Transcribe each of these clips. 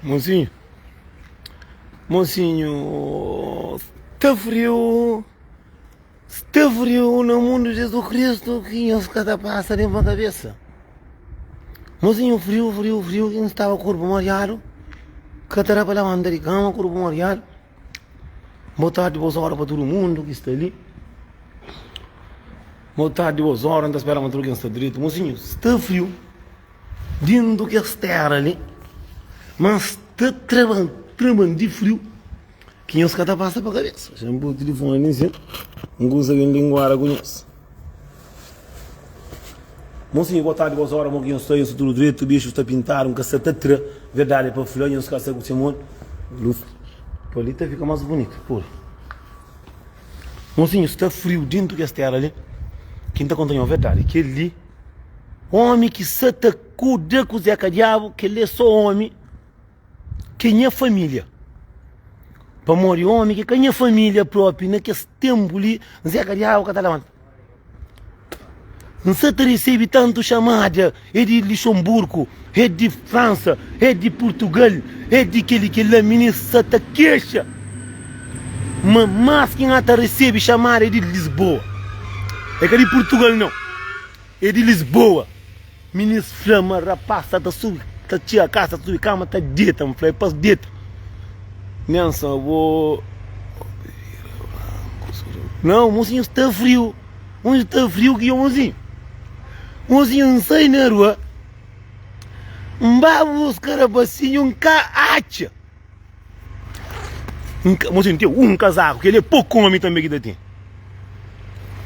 Mozinho, mozinho, sta friu, sta friu na mundu Jezu Kristu ki nhos ka ta pasa nen pa kabesa. Mozinho, friu, friu, friu ki N staba korpu mariadu, ka ta da pa labanta di kama, korpu mariadu. Boa tardi, boas ora pa tudu mundu ki sta li. Boa tardi, boas ora, N ta spera ma tudu ken sta dretu. Mozinho, sta friu. Dentu kes tera li, ma sta traban, traban di friu ki nhos ka ta pasa pa kabesa. Xa N pui tilifoni li nsin, N kumsa ben linguara ku nhos. Mosinhu, boa tardi, boas ora, mo ki nhos sta? Nhos sta tudu dretu? Bexu sta pintadu, N ka sta ta tra verdadi pa fla, nhos ka sta ku se mon. Lus pa li ta fika mas bunitu, pura. Mosinhu, sta friu dentu kes tera li, ki N ta konta nhos verdadi, kel li. Omi ki sa ta kuda ku Zeka Diabu, kel-li é sô omi ki é nha família. Pamodi omi ki ka nha família propi na kes tenpu li, Zeka Diabu ka ta labanta. N sa ta resebe tantu xamada, é di Luxemburgo, é di Fransa, é di Purtugal, é di kel-li, kel-la, minis sa ta kexa. Ma más ki N ta resebe xamada é di Lisboa. É ka di Purtugal nau. É di Lisboa. Minis fla ma rapaz sa ta subi, ta txiga kasa, ta subi kama, ta deta. N fla é pa deta. Nelson, bo. Não, mocinho sta frio. Mocinho sta frio ki yo mocinho. Mocinho N sai na rua. N ba buska rapacinho N ka atxa. Mosinhu, ten un kazaku, kel-li é poku ómi tanbê ki ta ten.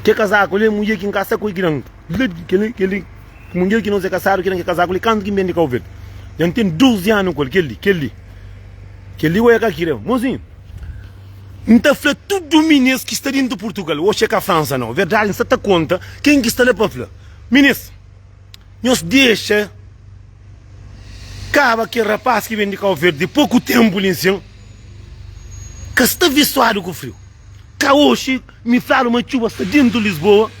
Kel kazaku li é mudjer ki N kasa ku el ki da-m. Kel-li, kel-li, mudjer ki nos é kasadu ki da-m kel kazaku li kantu ki N ben di Kau Verdi. Dja N ten 12 anu ku el, kel-li, kel-li. Kel-li oja ka kre. Mosinhu, N ta fla tudu minês ki sta dintu Purtugal, oxi é ka Fransa nau, verdadi N sta ta konta ken ki sta la pa fla. Minês, nhos dexa. Kaba kel rapaz ki ben di Kau Verdi di poku tenpu li nsin ka sta visuadu ku friu. Ka oxi mi fladu ma txuba sta dentu Lisboa.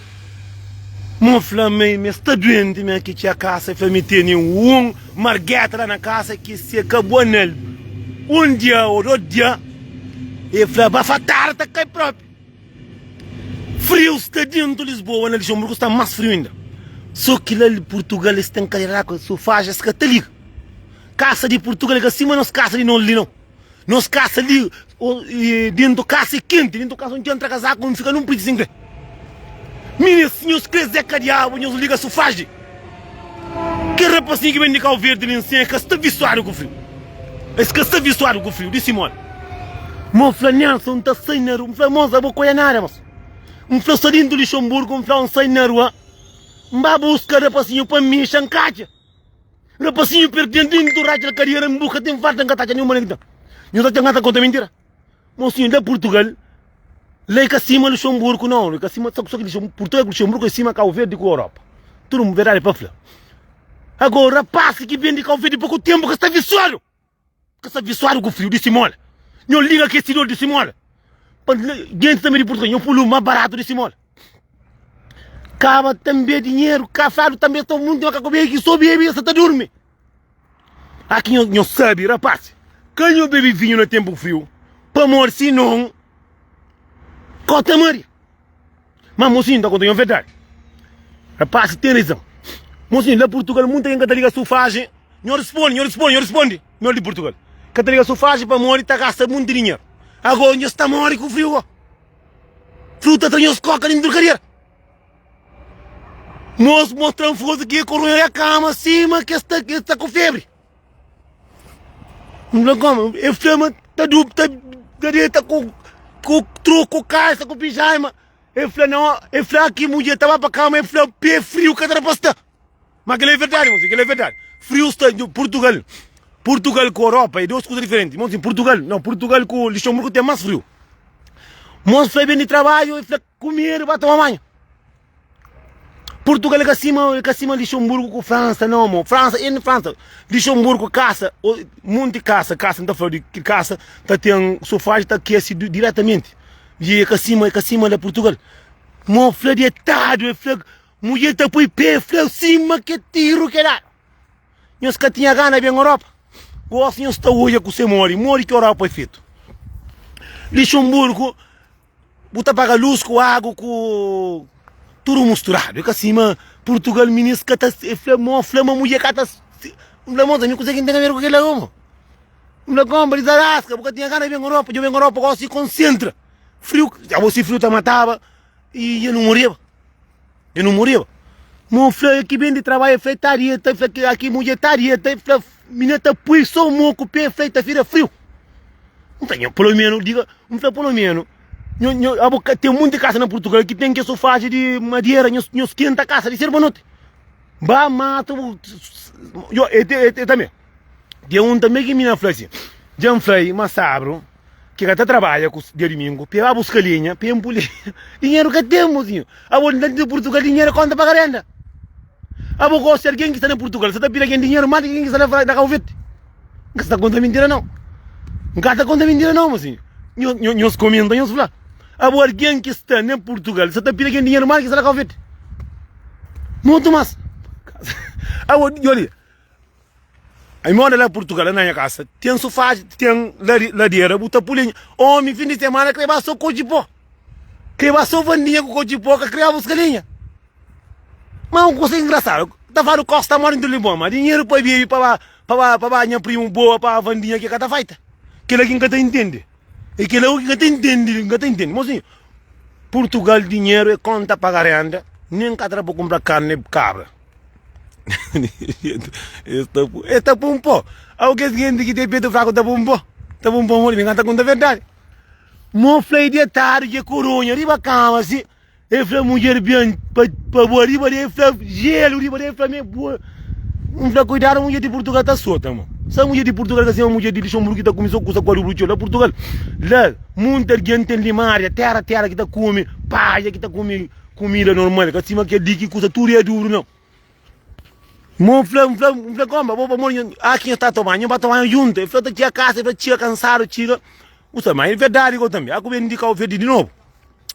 Mo fla ma mi sta duenti mi ki txia kasa e fla mi tene un margeta la na kasa ki se ka bua nel un dia o dos dia e fla bafatara ta kai propi. Friu sta dentu Lisboa na Luxemburgo sta mas friu inda so ki la Portugal es ten kadera ku sufas es ka ta liga kasa di Portugal é ka sima nos kasa di nos li nau nos kasa li dentu kasa é kenti dentu kasa un txeu entra kazaku un fika nun priti sin kre minis si nhos kre zeka diabu nhos liga sufas di kel rapasinhu ki ben di Kau Verdi li nsin es ka sta visuadu ku friu es ka sta visuadu ku friu di simon. Mo fla Nelson, N ta sai na rua. N fla, Mosa, bo koia nada, mosa. N fla, sta dintu Luxemburgo. N fla, N sai na rua, N ba buska rapasinhu pa mixa, N ka atxa. Rapasinhu perdi-m dintu ratxa di kadiera, N buska ten falta, N ka ta atxa ninhun manera ki ta. Nhu ta atxa N ka ta konta mintira? Mosinhu, la Purtugal, la i ka sima Luxemburgo, nau, i ka sima, so ki Purtugal ku Luxemburgo i sima Kau Verdi ku Europa. Tudu verdadi pa fla. Agora, rapasi ki ben di Kau Verdi poku tenpu ka sta visuadu. Ka sta visuadu ku friu di simola. Nho liga akesidor di simola. Pa genti tanbe di Purtugal, nho pui-lu ma baratu di simola. Kaba tanbe dinheru, ka fladu tanbe sta munti ma ka ku bebe ki so bebe sa ta durmi. Aki nho nho sabi rapasi, ka nho bebe vinhu na tenpu friu, pamodi sinon ko ta maria. Ma mosinhu ta konta nho verdadi. Rapasi ten rezon. Mosinhu la Purtugal munta ken ka ta liga sufajen. Nho rispondi, nho rispondi, nho rispondi. Nho di Purtugal ka ta liga sufajen pamodi ta gasta munti dinheru. Ago nho sta mori ku friu go. Friu ta tra nhos koka dintu di kadera. Mos mostran forsa ki e koronha ya kama sima ke sta ke sta ku febri. N fla como? E fla ma ta du ta ta deta ku ku truku kalsa ku pijama. E fla no, e fla ki mudjer ta ba pa kama, e fla pé friu ka ta da pa sta. Ma kel é verdadi, mozinho, kel é verdadi. Friu sta Portugal, Portugal ku Europa é dos kuza diferenti. Mozinho, Portugal, não, Portugal ku Luxemburgo tem mais friu. Mos fla ben di trabalho, e fla kumedu ba toma banho. Portugal é ka sima, é ka sima Luxemburgo ku França, não, mo. França, é França. Luxemburgo, kasa, monti kasa, kasa, N ta fla di kasa, ta ten sufrágio, ta akese diretamente. E é ka sima, é ka sima la Portugal. Mo fla detadu, e fla, mudjer ta poi pé, fla sima ke tiru ke dadu. Nhos ka tinha gana ben Europa? Gosi nhos ta odja ku se modi, modi ki Europa é fetu. Lixemburgu, bu ta paga lus ku agu ku tudu musturadu. É ka sima Purtugal, minis ka ta e fla mo fla ma mudjer ka ta N fla, mosa, mi kuzê ki N ten a ver ku kel-la go? N fla, konpa, dizaraska, bu ka tinha gana di ben Europa, dja ben Europa gosi konsentra. Friu, abo si friu ta mataba i dja nu moreba. E nu moreba. Mo fla ki ben di trabadju, e fla e ta dieta, e fla ki aki mudjer ta dieta, e fla minina ta pui so mo ku pe, e fla e ta fira friu. N fla nho pelo menu diga, N fla pelo menu nho nho abo ka ten munti kasa na Purtugal ki ten ke sofá di madera, nho nho skenta kasa di sedu pa noti. Ba mata bu yo e e tanbe ten un tanbe ki minina fla si, dja N fla-i ma sabru. Ki ka ta trabadja ku dia dumingu pa e ba buska lenha pa e npu lenha. Dinheru ka ten mozinhu. Abo na di Purtugal dinheru konta paga renda. Abo gosi algen ki sta na Purtugal sa ta pidi algen dinheru mas di ki algen ki sta na Kabu Verdi. N ka sta konta mintira nau. N ka ta konta mintira nau mozinhu. Nhos komenta nhos fla. Abo algen ki sta na Purtugal sa ta pidi algen dinheru mas di ki sta na Kabu Verdi. Mutu mas. Abo, oli. Ai mora la Portugal, la na nha kasa ten sofá, ten ladera, bu ta pui lenha. Omi fin di semana kre ba so kotxi pó. Kre ba so vandinha ku kotxi pó, ka kre ba buska lenha. Ma un kusa engrasadu, ta fladu kosta mora intu Lisboa, ma dinheru pa bebe, pa ba, pa ba, pa ba nha primu boa, pa ba vandinha ke ka ta faita. Kila ki N ka ta intende. E kila ki N ka ta intende, N ka ta intende. Mosinhu, Portugal dinheru e konta paga renda, nen ka ta da pa kunpra karni kabra. Es ta pu, es ta pun pó. Au kes gente ki ten petu fraku ta pun pó. Ta pun pó modi, mi ka ta konta verdadi. Mo fla e detadu dje koronha riba kama si. E fla mudjer ben pa pa bua riba de, e fla jelu riba de, e fla me bua. N fla kuidadu mudjer di Purtugal ta sota mo. Sa mudjer di Purtugal ka sima mudjer di Luxemburgu ki ta kume so kusa ku adubu txeu. La Purtugal, la munti algen ten limaria, tera tera ki ta kume paja, ki ta kume Kumida normal ka sima kel di ki kusa tudu é duru nau. Mo fla, n fla, n fla konpa bo pamodi nho a ki nho sta toma, nho ba toma juntu. El fla ta txiga kasa, el fla txiga kansadu, txiga. Bu sabe ma é verdadi go tanbe. A ku ben di Kau Verdi di nobu.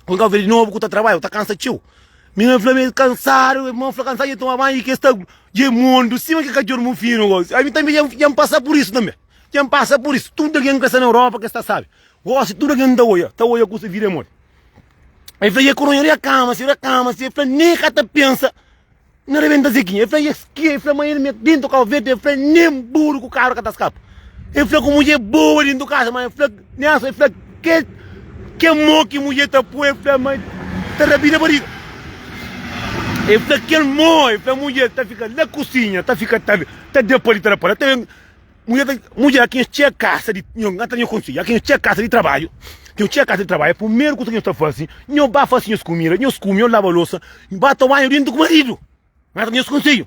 Ku Kau Verdi di nobu ku ta trabadja, ku ta kansa txeu. Mi na fla mi kansadu, mo fla kansadu dja toma banhu i ke sta dja mundu sima ki katxor mufinu go. Ami tanbe dja n pasa pur isu tanbe. Dja n pasa pur isu. Tudu algen ki sta na Europa ke sta sabe. Gosi tudu algen ta oia, ta oia kusa vida é modi. El fla, e koronha ria kama si, ria kama si. El fla, nem ka ta pensa na rebenta Zequinha. El fla, e ki? El fla, ma el me dentu Cabo Verde. El fla, nem buru ku kabra ka ta skapa. El fla ku mudjer boa dentu kasa, ma el fla, Nelson, el fla, ke ke mo ki mudjer ta pui? El fla, ma ta rabida bariga. El fla, kel mo, el fla, mudjer ta fika la kusinha, ta fika ta ta da pa li, ta da pa la. Ta ben. Mudjer ta, mudjer ki nhos txega kasa di, nho ngata nho konsigi, ki nhos txega kasa di trabadju, ki nhos txega kasa di trabadju, primeru kusa ki nhos ta fasi, nho ba fasi nhos kumida, nhos kume, nho laba losa, ba toma banhu dentu ku maridu. Ngata nhos konsiju.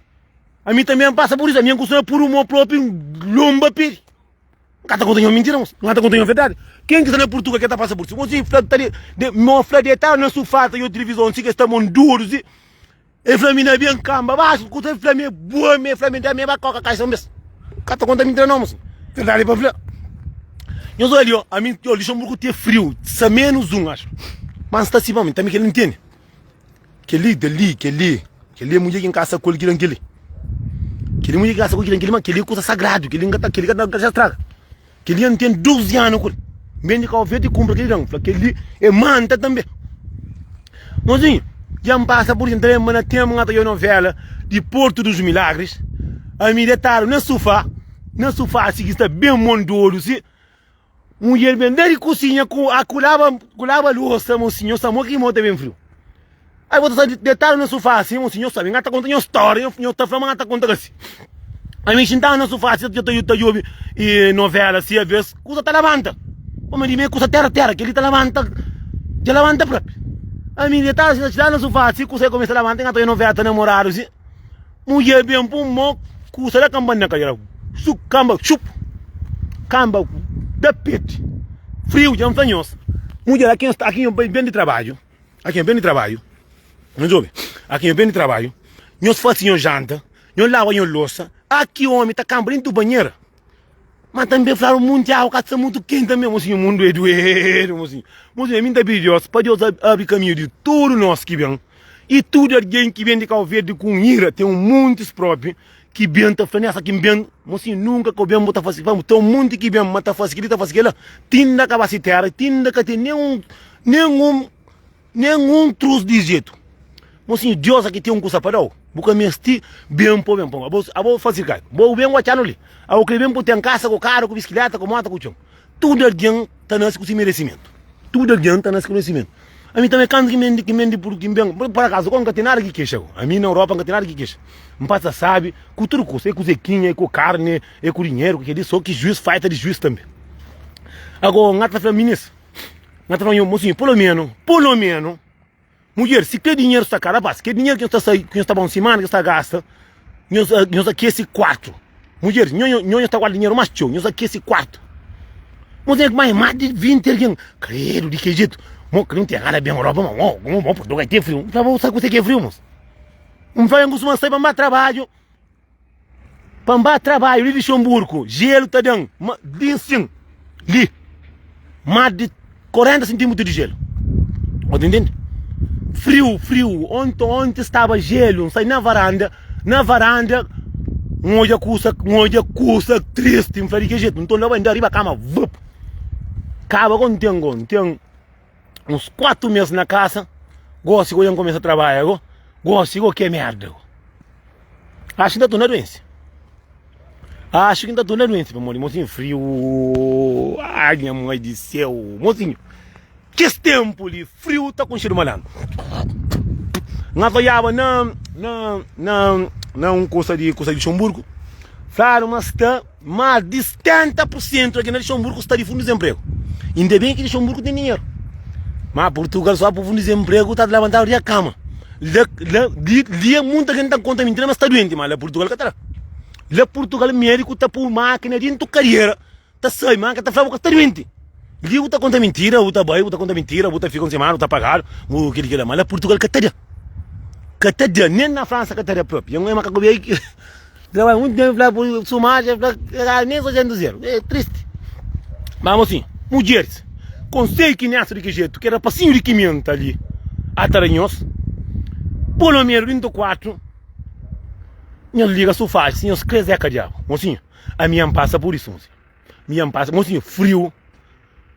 Ami tanbe N pasa pur isu, ami N kustuma puru mo propi lomba pedi. N ka ta konta nho mintira mos, N ka ta konta nho verdadi. Ken ki sta na Purtugal ke ta pasa pur isu? Mo si fla ta di, de, mo fla detadu na sufá ta odja tilivizon si ke sta mondudu si. El fla mi na ben kamba baxu kusa el fla mi é bua mi el fla mi da mi ba koka kaisa un bes ka ta konta mintira no mosi verdadi pa fla nhos oja li o ami o Luxemburgo te friu sa menus un axu ma nsta si pa mi tambi kel ntende keli dali keli keli é mudjer ki nkasa ku el ki dan keli keli mudjer ki kasa ku el ki dan keli ma keli é kusa sagradu keli nka ta keli ka ta straga. Kel-li N ten 12 anu ku el. N ben di Kau Verdi kunpra kel-li dan. N fla kel-li é manta tanbe. Mozinhu, dja N pasa pur isu. N ta lenbra na ténpu N ata odja novéla di Porto dos Milagres. Ami detadu na sufá, na sufá si ki sta ben mondodu si. Mudjer ben la di kusinha ku a ku laba ku laba losa, mosinhu, sa mo ki mo ta ben friu. Ai bo ta sta detadu na sufá si, mosinhu, nho sabe, N ata konta nho stória, nho ta fla ma N ata konta ka si. Ami xintadu na sufá si, ta ta djobe novela si, aves kusa ta labanta. Pamodi mi é kusa tera tera, kel-li ta labanta, dja labanta propi. Ami detadu si, xintadu na sufá si, kusa kumesa labanta, N ata odja novela ta namoradu si. Mudjer ben pun mo, kusa la kanba na kadera, su kanba xup, kanba da peti, friu dja N fla nhos. Mudjer aki aki ben di trabadju. Aki nhos ben di trabadju, nhos obi, aki nhos ben di trabadju, nhos fase nhos janta, nhos laba nhos losa, aki omi ta kanba dentu banhera, ma tanbe fladu munti agu ka sta mutu kenti tanbe, mosinhu mundu é duedu mosinhu, mosinhu ami nta pidi Deus pa Deus abri kaminhu di tudu nos ki ben i tudu algen ki ben di Kau Verdi ku un ira, ten un muntis propi. ki ben ta fla nessa ki ben mosinhu nunka ka ben bu ta fasi pa ten munti ki ben ma ta fasi kili ta fasi kila tinda ka ba si tera tinda ka ten nen un nen un nen un trus di jetu mosinhu Deus aki ten un kusa pa dau bu ka mesti ben pa ben pa abo abo fasi kai bo ben wacanu li abo kre ben bu ten kasa ku karu ku biskileta ku mota ku txon tudu algen ta nasi ku si meresimentu tudu algen ta nasi ku meresimentu Ami tanbe kantu ki N ben di ki N ben por akazu ko N ka ten nada ki kexa ko ami na Europa N ka ten nada ki kexa N pasa sabi ku tudu kusa e ku zekinha e ku karni e ku dinheru ku keli so ki juiz faita di juiz tanbe ago N ata fla minis N ata fla nho mosinhu polo menu polo menu mudjer si kre dinheru sta ka rapaz ke dinheru ki nho sta sai ki nho sta ba un simana ki nho sta gasta Nhos nhos akese kuartu. Mudjeris, nho nho nhos ta guarda dinheru más txeu. Nhos akese kuartu. Mos é más más di 20 algen. Kredu, di ki jetu? Mo, ka nu ten nada ben Europa, mo, mo, mo, Portugal ten friu. N fla, bo sabe kuse ki é friu, mos? N fla, N kustuma sai pa N ba trabadju, pa N ba trabadju li Luxemburgo, jelu ta da-m, ma li sin, li. Más di 40 centímetros di gelo. Bo ta intende? Friu, friu. Onti, onti staba gelo. N sai na varanda, na varanda, N odja kusa, N odja kusa tristi. N fla di ki jetu? Nton la bai, N da riba kama, vup! Kaba go N ten go, N ten uns 4 mes na kasa, gosi go dja N kumesa trabadja go, gosi go ki é merda go. Axu ki N ta torna duense. Axu ki N ta torna duense pamodi mosinhu friu. Ai nha mai di séu. Mosinhu, kes ténpu li friu ta konxedu malandru. N ta odjaba na na na na un kusa di kusa di Luxemburgu, fladu ma sta más di 70 pur sentu di algen na Luxemburgu sta di fundu dizenpregu. Inda ben ki Luxemburgu ten dinheru, má Purtugal só pa fundu dizenpregu ta labantadu di kama. La, la, li, li é munta algen ta konta mintira ma sta duenti, ma la Purtugal ka ta da. La Purtugal médiku ta pui mákina dintu kadiera, ta sai, ma ka ta fla bu ka sta duenti. Li bu ta konta mintira, bu ta bai, bu ta konta mintira, bu ta fika un semana, bu ta pagadu, bu kili kila, ma la Purtugal ka ta da. Ka ta da, nen na Fransa ka ta da propi. Nha mãe ma ka ku bai Trabalha muito tempo fla por sumagem, fla ah, nem 600 euros. É triste. Mas assim, mulheres, conselho que nessa de que jeito, que rapacinho de quimenta ali, ataranhos, pelo menos 34, nhos liga sofá, se nhos cresce é diabo. Mocinho, a minha passa por isso, mocinho. Minha passa, mocinho, frio,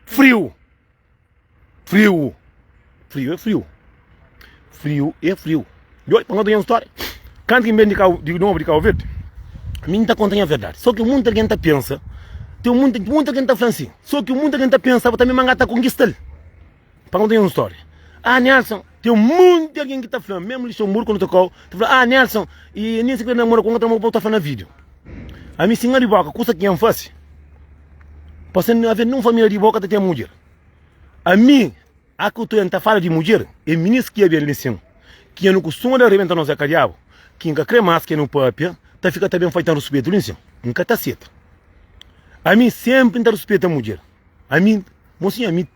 frio. Friu. Friu é friu. Friu é friu. Djoi, pa konta nha un stória. Kantu ki N ben di Kau, di nobu di Kau Verdi, mi N ta konta nha verdadi. Sô ki munti algen ta pensa, ten munti, munti algen ta fla-m sin. Sô ki munti algen ta pensa tanbe ma N ka ta konkista-l. Pa konta nha un stória. Ah, Nelson, ten munti algen ki ta fla-m, mésmu Luxemburgo, nu ta kau, ta fla, ah, Nelson, i nen si kre namora ku N ka ta namora ku bo, ta fla na vídiu. Ami sin abi boka, kusa ki N fase. Pa sen aver nun familia di bo ka ta ten mudjer. Ami, a ku tu N ta fala di mudjer, e minis ki abia li sin, ki nu kustuma da rebenta nos eka diabu, ki N ka kre mas ke nu papia, ta fika ta ben faitan ruspetu li sin. N ka ta seta. Ami senpri N ta ruspeta mudjer. Ami, mosinhu, ami,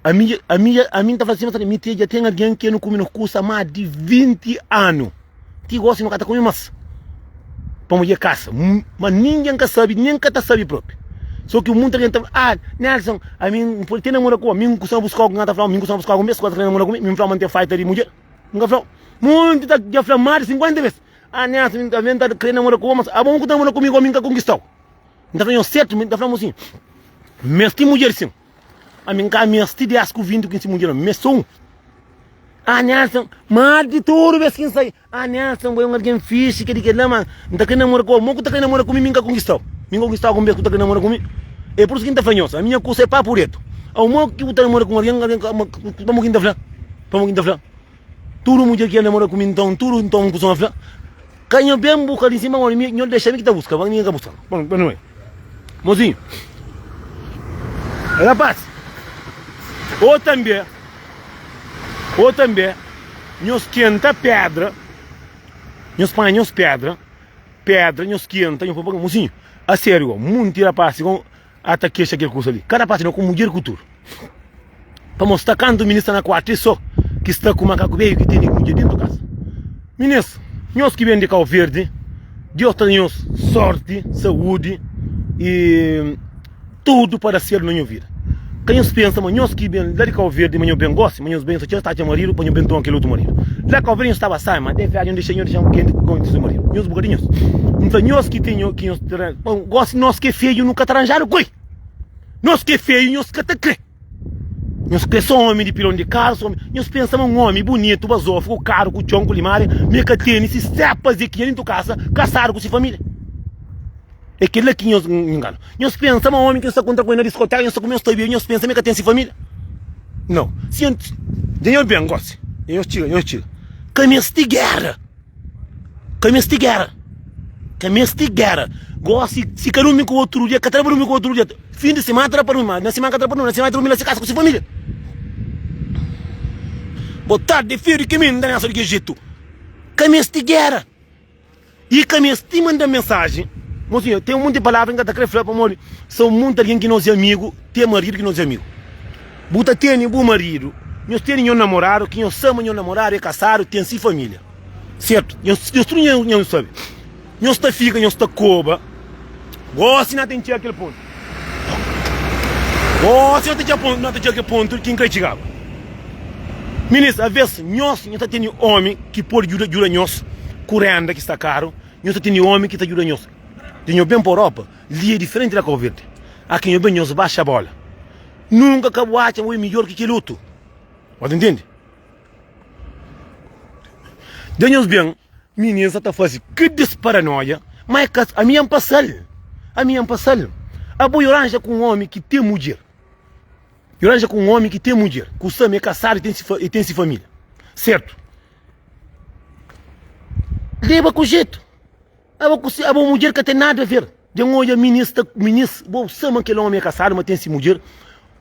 ami, ami, ami N ta fla sima mi te dja ten algen ke nu kume no kusa mas di 20 anu. Ti gosi nu ka ta kume mas. Pamodi e kasa. Ma ningen ka sabi, nen ka ta sabi propi. So ki munta algen ta fla, ah, Nelson, ami N pode te namora ku bo, mi N kustuma buskau, N ta flau, mi N kustuma buskau algun bes, ku ta kre namora ku mi, mi N flau ma N ten faita di mudjer. N ka flau. Munti ta dja fla mas di 50 bes. Ah, Nelson, mi N ta kre namora ku bo, mas abo ku ta namora ku mi, mi N ka konkistau. N ta fla nhos sertu, mi N ta fla mo sin, mesti mudjer sin. Ami N ka mesti 10 ku 20 ku 15 mudjer, mi mesti so un. Ah, Nelson, ma di tudu bes ki N sai, ah, Nelson, bo é un algen fixi, kel-li, kel-la, ma N ta kre namora ku bo. Mo ku ta kre namora ku mi, mi N ka konkistau. Mi N ka konkistau algun bes ku ta kre namora ku mi. É pur isu ki N ta fla nhos, ami nha kusa é papu retu. Au mo ki bu ta namora ku un algen, algen ka, pamo ki N ta fla? Pamo ki N ta fla? Tudu mudjer ki el namora ku mi nton, tudu nton N kustuma fla, Ka nho ben buska li sima pamodi mi, nho dexa mi ki ta buska, pa ningin ka buska. Bon, kontinua. Mozinhu, rapaz, ô tanbe, ô tanbe, nhos kenta pedra, nhos panha nhos pedra, pedra nhos kenta, nhos poi pa, mozinhu, a sériu, munti rapaz, A ta kexa kel kusa li. Kada parti no ku mudjer ku tudu. Pamo sta kantu minis sta na kuartu e so ki sta ku makaku beju ki tene mudjer dentu kasa. Minis, nhos ki ben di Kau Verdi, Dios ta da nhos sorti, saudi i tudu pa da sertu na nho vida. Ka nhos pensa ma nhos ki ben la di Kau Verdi ma nho ben gosi, ma nhos ben sa txeu sta atxa maridu pa nho ben toma kel otu maridu. La Kau Verdi nhos staba sai, ma te fla nhos dexa nho dexa kenti ku kenti se maridu. Nhos buka di nhos. N fla nhos ki ten ki nhos gosi nos ki é feiu nu ka ta ranjadu ku el. Nos ki é feiu nhos ka ta kre. Nhos kre só omi di pilon di karu, só omi. Nhos pensa ma un omi bunitu, bazofu, ku karu, ku txon, ku limária, ma el ka tene si sepas di ki dentu kasa, kasadu ku si família. É kel-la ki nhos ngana. Nhos pensa ma omi ki nhos ta kontra ku el na diskoteka, nhos ta kume, nhos ta bebe, nhos pensa ma el ka ten si família. Nau. Si nhos, dja nhos ben gosi, dja nhos txiga, nhos txiga. Ka meste géra. Ka meste géra. Ka meste géra. Gosi, si ka durmi ku otru dia, ka ta da pa durmi ku otru dia. Fin di simana ta da pa durmi, ma na simana ka ta da pa durmi, na simana ta durmi na si kasa ku si familia. Bo tardi feiu di ki mi N ta nasa di ki jetu. Ka meste géra. I ka meste manda mensajen. Mosinhu, ten monti palavra ki N ka ta kre fla pamodi são monti algen ki nos é amigu, ten maridu ki nos é amigu. Bu ta tene bu maridu, nhos tene nho namoradu, ki nhos sa ma nho namoradu é kasadu, ten si familia. Sertu? Nhos tudu nhos sabe. Nhos ta fika, nhos ta koba. Gosi na ten txiga kel pontu. Gosi na ten txiga, na ta txiga kel pontu ki N kre txigaba. Minis, aves nhos, nhos ta tene omi ki pode djuda, djuda nhos ku renda ki sta karu, nhos ta tene omi ki ta djuda nhos. Dja nho ben pa Europa, li é diferenti da Kau Verdi. Aki nho ben, nhos baxa bola. Nunka ka bu atxa ma bu é midjor ki kel otu. Bu ta ntende? Dja nhos ben, minins sa ta faze ki disparanoia, ma é ka, ami N pasa-l, ami N pasa-l. Abo yo ranja ku un omi ki ten mudjer, yo ranja ku un omi ki ten mudjer, ku sa ma é kasadu i ten si familia, sertu? Leba ku jetu. Abo ku si abo mudjer ka ten nada a ver. Dja N odja minis ta minis bo sa ma kel omi é kasadu ma ten si mudjer.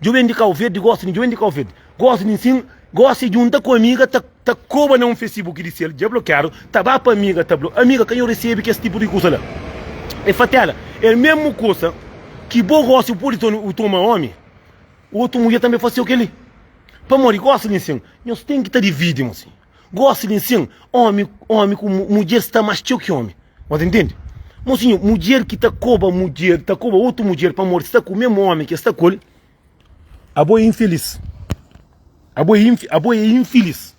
Djo ben di Kau Verdi gosi di djo ben di Kau Verdi gosi di nsin gosi djunta ku amiga ta ta koba na un facebook di sel dja blokiadu ta ba pa amiga ta blo amiga ka nho resebe kes tipu di kusa la. E fatela el mesmu kusa ki bo gosi bu podi toma omi otu mudjer tanbe faseu keli pamodi gosi di nsin nhos ten ki ta dividi mosinhu. Gosi di nsin, omi omi ku mudjer sta mas txeu ki omi. Bo ta intende? Mosinhu, mudjer ki ta koba mudjer, ta koba otu mudjer pamodi sta ku mesmu omi ki el sta ku el, abo é infilis. Abo é infi, abo é infilis.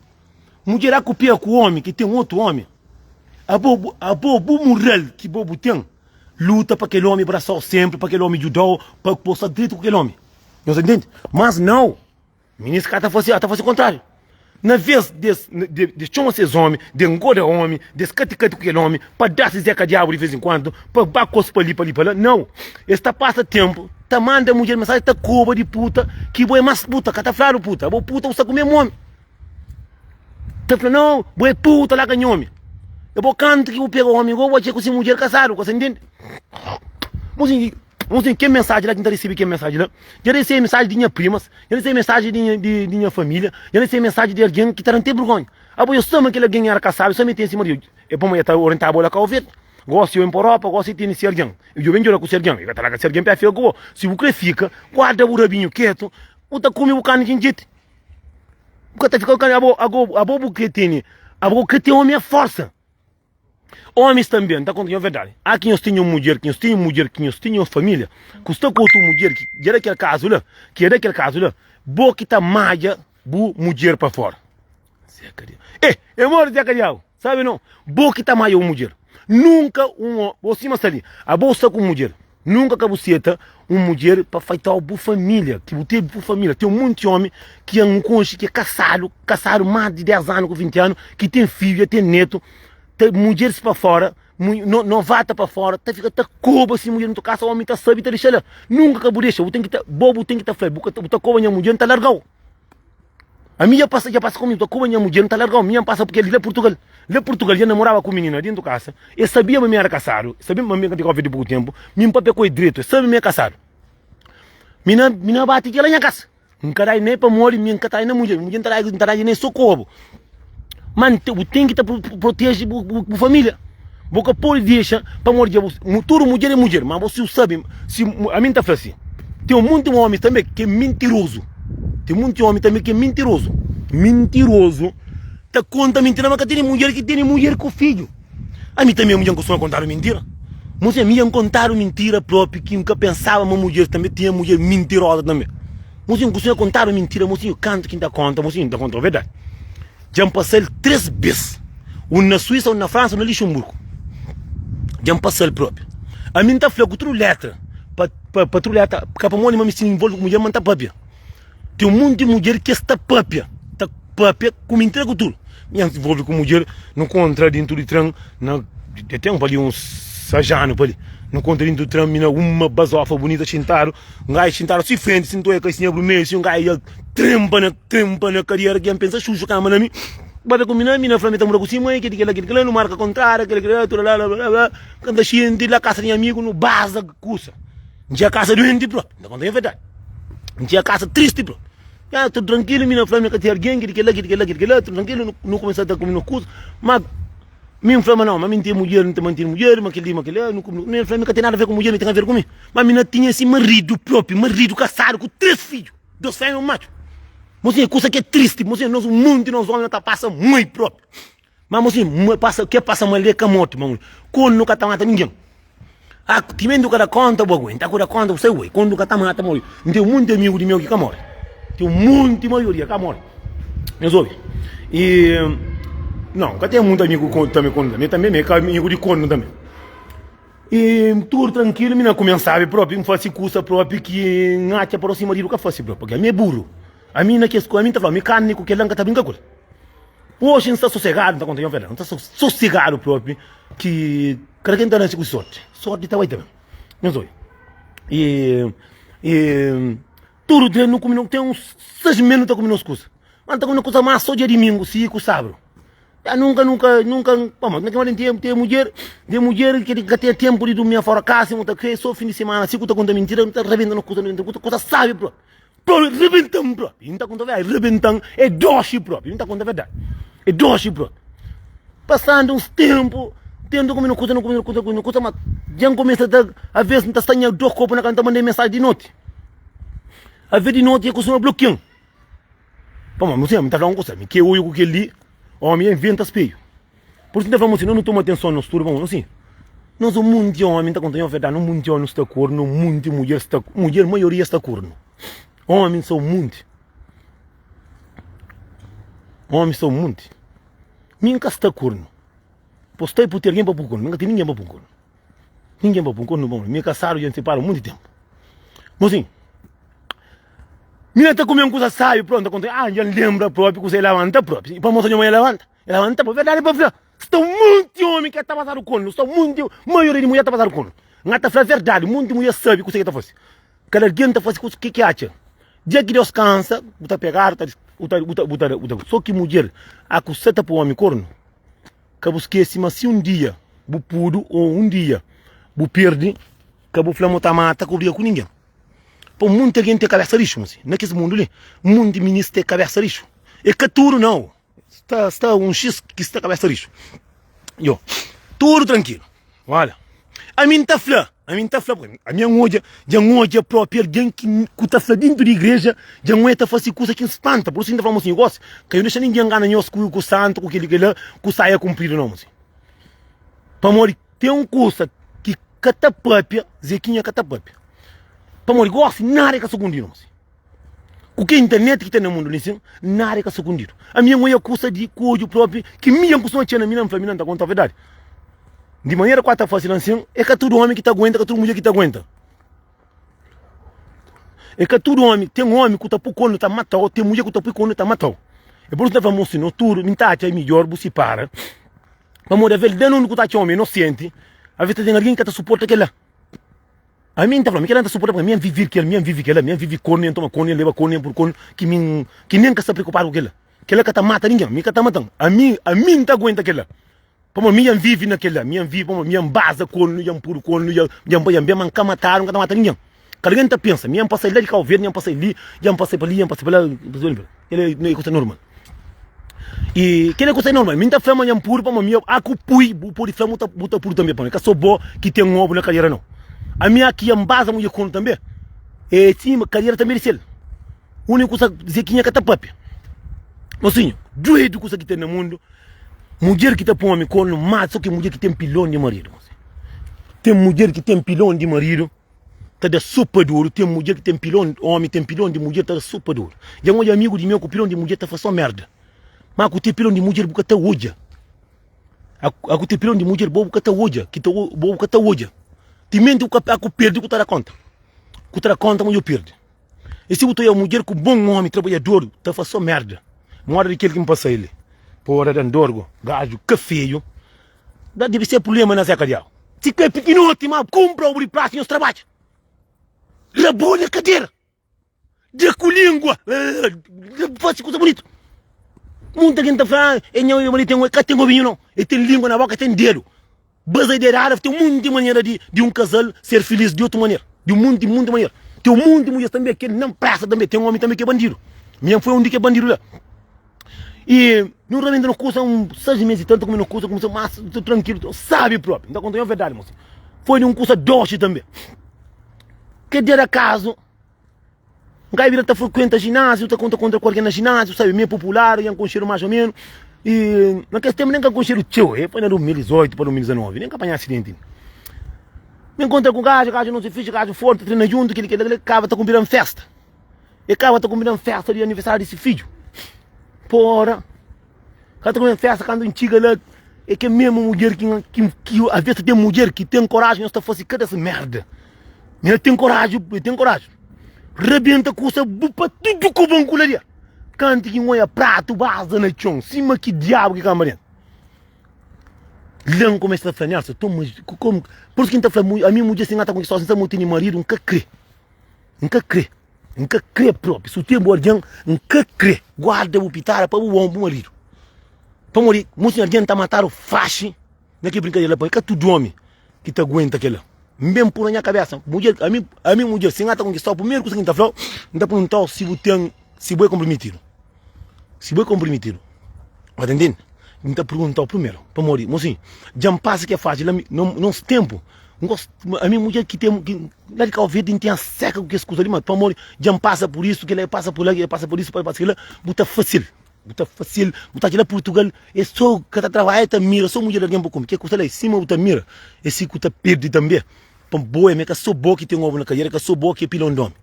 Mudjer a kupia ku omi ki ten otu omi, abo abo bu mural ki bo bu ten, luta pa kel omi brasau senpri, pa kel omi djudau, pa bo sta dretu ku kel omi. Nhos ta intende? Mas nau! Minis ka ta fase, ta fase kontrariu. Na ves des de txoma ses omi, de ngoda omi, des kati kati ku kel omi, pa da se zeka diabu di ves en kuandu, pa ba kos pa li pa li pa la, nau. Es ta pasa tenpu ta manda mudjer mensajen ta koba di puta ki bo é mas puta, ka ta fladu puta, abo puta bu sta ku mesmu omi. Ta fla nau, bo é puta la ka nha omi. E bo kantu ki bu pega omi go bu atxa ku se mudjer kasadu, ka sa ntende? Mosinhu. Mosinhu, kel mensaji la ki N ta resebe kel mensaji la, dja resebe mensaji di nha primas, dja resebe mensaji di di di nha família, dja resebe mensaji di algen ki ta da-m te burgonha. Abo, yo sa ma kel algen era kasadu, sa ma el ten si maridu. E pamodi el ta orientaba bo la Kau Verdi. Gosi yo ben pa Europa, gosi el tene si algen. El djobe-m djoda ku si algen. El ka ta larga si algen pa el fika ku bo. Si bu kre fika, guarda bu rabinhu ketu, bu ta kume bu karni djindjiti. Bu ka ta fika ku karni. Abo, abo, abo bu kre tene, abo bu kre ten omi a forsa. Omis tanbe, N ta konta nhos verdadi, a ki nhos ten un mudjer, ki nhos ten un mudjer, ki nhos ten un familia, ku sta ku otu mudjer, ki dja da kel kazu la, ki dja da kel kazu la, bo ki ta madja bu mudjer pa fora. Zeka di. Eh, e mori Zeka Diabu, sabe no? Bo ki ta madja bu mudjer. Nunka un, bo sima sta li, abo sta ku un mudjer, Nunka ka bu seta un mudjer pa faitau bu familia, ki bu tevi bu familia. Ten monti omi ki N konxe ki é kasadu, kasadu mas di 10 anu ku 20 anu, ki ten fidju, ten netu, ta mudjeris pa fora, novata pa fora, ta fika ta koba si mudjer ntu kasa, omi ta sabi ta dexa la. Nunka ka bu dexa, bu ten ki ta, bo bu ten ki ta fla, bu ta koba nha mudjer, N ta largau. Ami dja pasa, dja pasa ku mi, ta kuba nha mudjer, N ta largau, mi N pasa purki li la Purtugal, la Purtugal dja namoraba ku minina dentu kasa, e sabia ma mi era kasadu, e sabia ma mi ka ten kofe di poku tenpu, mi N papia ku e dretu, e sabi ma mi e kasadu. Mi na, mi na bati kila nha kasa, N ka dai ne pamodi mi N ka ta dai na mudjer, mudjer N ta dai, N ta dai ne so kobu. Ma N bu ten ki ta proteje bu, bu, bu familia. Bu ka pode dexa pamodi dja bu, tudu mudjer é mudjer, ma bo si bu sabe, si, ami N ta fla si, ten monti omis tanbe ki é mintirozu, ten monti omi tanbe ki é mintirozu, mintirozu, ta konta mintira ma ka tene mudjer ki tene mudjer ku fidju. Ami tanbe mudjer N kustuma kontadu mintira, mo si ami dja N kontadu mintira propi ki N ka pensaba ma mudjer tanbe tinha mudjer mintiroza tanbe. Mosinhu, ku sinhor kontadu mintira, mosinhu, kantu ki N ta konta, mosinhu, N ta konta verdadi. Dja N pasa-l 3 bês, un na Suísa, un na Fransa, un na Lixenburgu. Dja N pasa-l propi. Ami N ta fla ku tudu letra, pa, pa, pa tudu letra, ka pamodi ma mi sta involve ku mudjer, ma N ta papia. Ten un monti mudjer ki es ta papia, ta papia ku mintira ku tudu. Mi N involve ku mudjer, nu kontra dintu di tren, na, dja ten pa li uns 6 anu pa li. Nu kontra dintu di tren, mi na uma bazofa bunita xintadu, un gaju xintadu si frenti, si N ta oja kasinha brumedju, si un gaju dja trenpa na, trenpa na kadiera ki N pensa xuxu kamba na mi. Papia ku mi na, mi na fla mi ta mora ku si mai, kili kila kili kila, nu marka kontrada, kila kila, tudu la la la la, ka ta xinti la kasa di nha amigu, nu baza kusa. N txia kasa duenti propi, N ta konta nha verdadi. N txia kasa tristi propi. Ya, tudu trankilu, mi na fla mi ka ten algen, kili kila kili kila kili kila, tudu trankilu, nu, nu kumesa ta kume no kusa, ma mi N fla ma nau, ma mi N ten mudjer, N ta manti mudjer, ma kili ma kila, nu kume, mi fla mi ka ten nada a ver ku mudjer, mi ten a ver ku mi. Ma mi na tinha si maridu propi, maridu kasadu ku 3 fidju. 2 fémia un matxu. Mosinha, kusa ki é tristi, mosinha, nos un monti nos omi no ta pasa mal propi. Ma mosinha, ma pasa, ke pasa mal li é ka morti, ma konu no ka ta mata ningen. Ah, timenti bu ka da konta bu aguenta, ku da konta bu sai oi, konu ka ta mata mori. N ten un monti amigu di meu ki ka mori. Ten un monti maioria ka mori. Nhos obi? E não, ka ten munti amigu kon tambi konu tambi, tambi mi é ka amigu di konu tambi. E tudu trankilu, mi na kume nsabi propi, N fasi kusa propi ki N atxa pa si maridu ka fasi propi, pabia ami é buru. Ami na kes ami N ta fla, mi karni ku kila N ka ta brinka ku el. Oxi N sta sosegadu, N ta konta nha verdadi, N sta sosegadu propi ki kada ken ta nasi ku si sorti, sorti ta bai ta ben. Nhos obi? E e tudu dia nu kume, ten uns 6 mes nu ta kume nos kusa, ma nu ta kume nos kusa mas so dia dimingu, si ku sabru. Ya nunka, nunka, nunka, pamodi na ki modi N ten mudjer, ten mudjer ki ka ten tempu di durmi fora kasa, mu ta kre so fin di semana, si ku ta konta mintira, nu ta rebenta nos kusa, nu ta kusa sabi propi, propi rebentan propi, N ta konta verdadi, rebentan é doxi propi, N ta konta verdadi, é doxi propi. Pasando uns tempu, tenta kume no kusa, no kume no kusa, kume no kusa, ma dja N kumesa ta, aves N ta sta nha dos kopu na kama, N ta manda mensagi di noti, aves di noti e kustuma blokian. Pamodi, mi ta fla un kusa, mi ke oiu ku kel-li, omi é inventa speiu. Pur isu, mi ta fla mo si, nos nu toma atenson nos tudu, pamodi, asin, nos un munti omi, N ta konta nho verdadi, un munti omi sta kornu, un munti mudjer sta, mudjer maioria sta kornu. Omi sta un munti. Omi sta un munti. Mi N ka sta kornu. Pos sta i pui ten algen pa pui kornu, mi N ka ten ningen pa pui kornu. Ningen pa pui kornu, pamodi mi kasadu dja N separa un munti tenpu. Mosinhu. Mina ta kume un kusa sabi pronto, ta konta, ah, dja N lembra propi kusa e labanta propi. Pa mostra nha mãe e labanta, e labanta propi. Verdadi pa fla, sta un monti omi ki ta pasadu kornu, sta un monti, maioria di mulher ta pasadu kornu. N ta fla verdadi, monti mulher sabi kusa ki ta fasi. Kada algen ta fasi kusa ki ki atxa. Dia ki Deus kansa, bu ta pegadu, ta, bu ta, bu ta, bu ta, bu ta. So ki mulher a kusa ta pui omi kornu. Ka bu skese ma si un dia bu pudu o un dia bu perdi, ka bu fla ma bu ta mata, ka bu briga ku ningen. Pa munti algen ten kabesa rixu, mosi. Na kes mundu li, munti minis ten kabesa rixu. E ka tudu nau. Sta, sta un xis ki sta kabesa rixu. Yo, tudu trankilu. Olha, ami N ta fla, ami N ta fla, porque ami N odja, dja N odja propi algen ki ku ta fla dintu di igreja, dja N odja ta fasi kusa ki N spanta. Pur isu N ta fla, mosinhu, gosi, ka yo dexa ningen ngana nhos ku, ku santu, ku keli, kela, ku saia kunpridu nau, mosinhu. Pamodi ten un kusa ki ka ta papia, Zequinha ka ta papia. Pamodi gosi nada é ka sukundidu mosi. Ku ke internet ki ten na mundu li sin, nada é ka sukundidu. Ami N oia kusa di ku odju propi ki mi dja N kustuma txia na mi na N fla mi na N ta konta verdadi. Di manera ku a ta fasi la sin, é ka tudu omi ki ta aguenta, ka tudu mudjer ki ta aguenta. É ka tudu omi, ten omi ku ta pui kornu ta matau, ten mudjer ku ta pui kornu ta matau. É pur isu N ta fla mosi, no tudu, mi N ta atxa midjor bu sipara, pamodi avel da nunde ku ta atxa omi inosenti, aves ta ten algin ki ka ta suporta kila. Ami N ta fla, mi kela N ta suporta pamodi mi N vivi kel, mi N vivi kela, mi N vivi kornu, mi N toma kornu, mi N leba kornu, mi N pur kornu, ki mi ki nen ka sta preokupadu ku kela. Kela ka ta mata ningen, mi ka ta matan. Ami, ami N ta aguenta kela. Pamodi mi dja N vivi na kela, mi dja N vivi pamodi mi dja N baza kornu, dja N puru kornu, dja dja N bai, dja N ben, ma N ka matadu, N ka ta mata ningen. Kada algen ta pensa, mi dja N pasa la di Kau Verdi, dja N pasa li, dja N pasa pa li, dja N pasa pa la, kela é kusa normal. E kela é kusa normal. Mi N ta fla ma dja N puru pamodi mi a ku pui, bu pode fla bu ta puru tanbe, pamodi ka so bo ki ten obu na kadera nau. Ami a ki dja N baza mudjer kornu tanbe, e si kadera tanbe di sel. Uniku kusa Zequinha ka ta papia. Mosinhu, duedu kusa ki ten na mundu, mudjer ki ta poi omi kornu mas so ki mudjer ki ten pilon di maridu. Ten mudjer ki ten pilon di maridu ta da so pa duru, ten mudjer ki ten pilon, omi ten pilon di mudjer ta da so pa duru. Dja N odja amigu di meu ku pilon di mudjer ta fla so merda. Ma ku ten pilon di mudjer bu ka ta odja. Aku te pilon di mudjer bo bu ka ta odja ki ta bo bu ka ta odja timenti bu ka aku perdi ku ta da konta ku ta da konta ma djo perdi e si bu ta odja mudjer ku bon omi trabadjador ta faz so merda moda di kel ki N pasa el li pora dan dor go gaju ka feio da debe ser prublema na zeka diabu si ka pikinoti ma kumpra obu di plasi nhos trabadja rabolha kadera. Da ku lingua, fasi kusa bonitu. Munta kin ta fla, e nha obi ten, ka ten obinhu não. E ten lingua na boka, ten dedu. Baza dedada, ten munti manera di di um casal ser feliz di otu manera. Di um munti, munti manera. Ten um munti mulher tambe ke não presta tambe, ten homi tambe ke bandidu. Minha foi um di ke bandidu la. E nu realmente no kusa um 6 meses e tanto como no kusa, como mas tranquilo, sabe próprio. Nta conta a verdade, moça. Foi de um kusa doce também. Que dia da caso N ka bira ta frequenta ginásiu, ta konta kontra ku algen na ginásiu, sabe, mi é popular, nha konxedu más ô ménus. I na kes ténpu nen ka konxedu txeu, e foi na 2018 pa 2019, nen ka panha asidenti. Mi nkontra ku gaju, gaju nos é fixi, gaju forti, ta trena djuntu, kel-li, kel-la, kel-la, kaba ta konvida-m fésta. E kaba ta konvida-m fésta di aniversáriu di se fidju. Pora! Ka ta kumesa festa kantu N txiga la É kel mesmu mudjer ki ki ki Aves ta ten mudjer ki ten koraji Nhos ta fase kada es merda Nha ten koraji el ten koraji Rabenta kusa bu pa tudu ku banku la dia Kantu ki N oia pratu baza na txon Sima ki diabu ki kanba dentu La N kumesa ta fla Nelson toma komu Pur isu ki N ta fla ami mudjer si N ka ta konkista N sa ma bu tene maridu N ka kre N ka kre. N ka kre propi. Su ten bu algen, N ka kre. Guarda bu pitada pa bu bu maridu. Pamodi musi algen ta matadu faxi na ki brinkadera la, pamodi ka tudu omi ki ta aguenta kela. N ben pui na nha kabesa, mudjer, ami, ami mudjer, si N ata konkistau, primeru kusa ki N ta flau, N ta perguntau si bu ten, si bu é konprometidu. Si bu é konprometidu, bu ta ntende? N ta perguntau primeru, pamodi, mosinhu, dja N pasa ke faxi la, nos tenpu, N gosta, ami mudjer ki ten, ki la di Kau Verdi N ten seka ku kes kusa li, ma pamodi dja N pasa pur isu, kila pasa pur la, kila pasa pur isu, pasa kila, bu ta fasil, bu ta fasil, bu ta atxa la Purtugal, e so ka ta trabadja, ta mira so mudjer di algen pa kume, ke kusa la, sima bu ta mira, e si ku ta pirdi tanbe, pa bo e ka so bo ki ten obu na kadera, ka so bo ki e pilon di omi,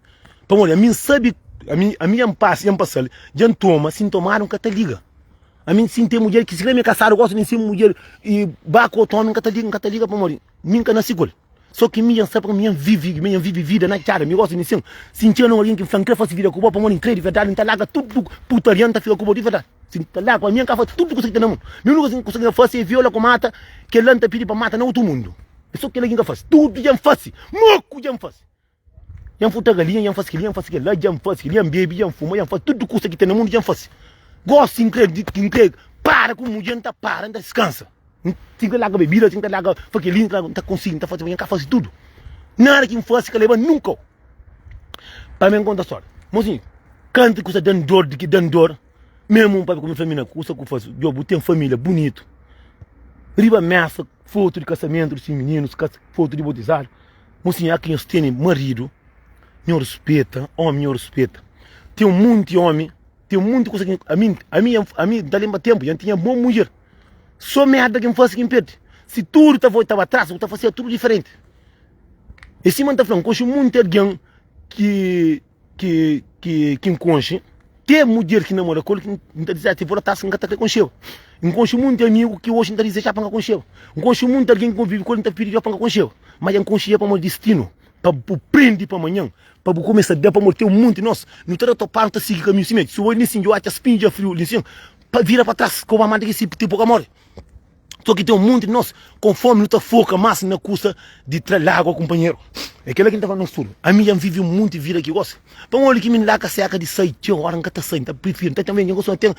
pamodi ami N sabi, ami, ami dja N pasa, dja N pasal, dja N toma, si N tomadu N ka ta liga. Ami si N ten mudjer ki si kre mi é kasadu gosi di N sen mudjer i ba ku otu omi N ka ta liga N ka ta liga pamodi mi N ka nasi ku el so ki mi dja N sabe mi dja N vivi mi dja N vivi vida na txada mi gosi di sen si N txiga na un algen ki N fla N kre fasi vida ku bo pamodi N kre di verdadi N ta larga tudu putaria N ta fika ku bo di verdadi si N ta larga pa mi N ka fasi tudu kusa ki ten na mundu mi uniku kusa ki N ka fasi é viola ku mata kela N ta pidi pa mata na otu mundu é so kela ki N ka fasi tudu dja N fasi moku dja N fasi. Dja N furta galinha, dja N fase kel-li, dja N fase kel-la, dja N fase kel-li, dja N bebe, dja N fuma, dja N fase tudu kusa ki ten na mundu, dja N fase. Gósi N krê, N krê para ku mudjer, N ta para, N ta diskansa. N si N krê larga bebida, si N krê larga fase kel-li, N ta konsigi, N ta fase, ma N ka fase tudu. Nada ki N fase ka leba nunka. Pa mi N konta stória. Mosinhu, kantu kusa da-m dor di ki da-m dor, mésmu un papia ku mi, fla mi, na kusa ku fase, djo bu ten família bunitu. Riba mésa, fotu di kasamentu di si mininus, fotu di botizadu. Mosinha ki nhos tene maridu, nho ruspeta, omi nho ruspeta. Ten un monti omi, ten un monti kusa ki ami, ami, ami N ta lenbra tenpu, dja N tinha bon mudjer. So merda ki N fase ki N perde. Si tudu ta voltaba tras, bu ta faseba tudu diferenti. E sima N ta fla, N konxe monti algen ki. ki ki ki N konxe, te mudjer ki namora ku el ki N ta dizeja si for atrás N ka ta kre konxeba. N konxe munti amigu ki oxi N ta dizeja pa N ka konxeba. N konxe munti algen ki konvivi ku el N ta pidi Deus pa N ka konxeba. Ma dja N konxe el pamodi distinu, pa bu prende pa manhan, pa bu kumesa da pamodi ten munti nos nu ta da topadu nu ta sigi kaminhu simenti. Si bu bai li sin dja bu atxa spinhu dja friu li sin pa vira pa tras ka bu ba manda ki si tipo ka more. So ki ten un monti di nos, konformi nu ta foka mas na kusa di tra lagua kunpanheru. É kela ki N ta fla nos tudu. Ami dja N vive un monti vida ki gosi. Pamodi ki mi N laka seka di sai txeu ora N ka ta sai, N ta prifiri, N ta ten gosi, N ten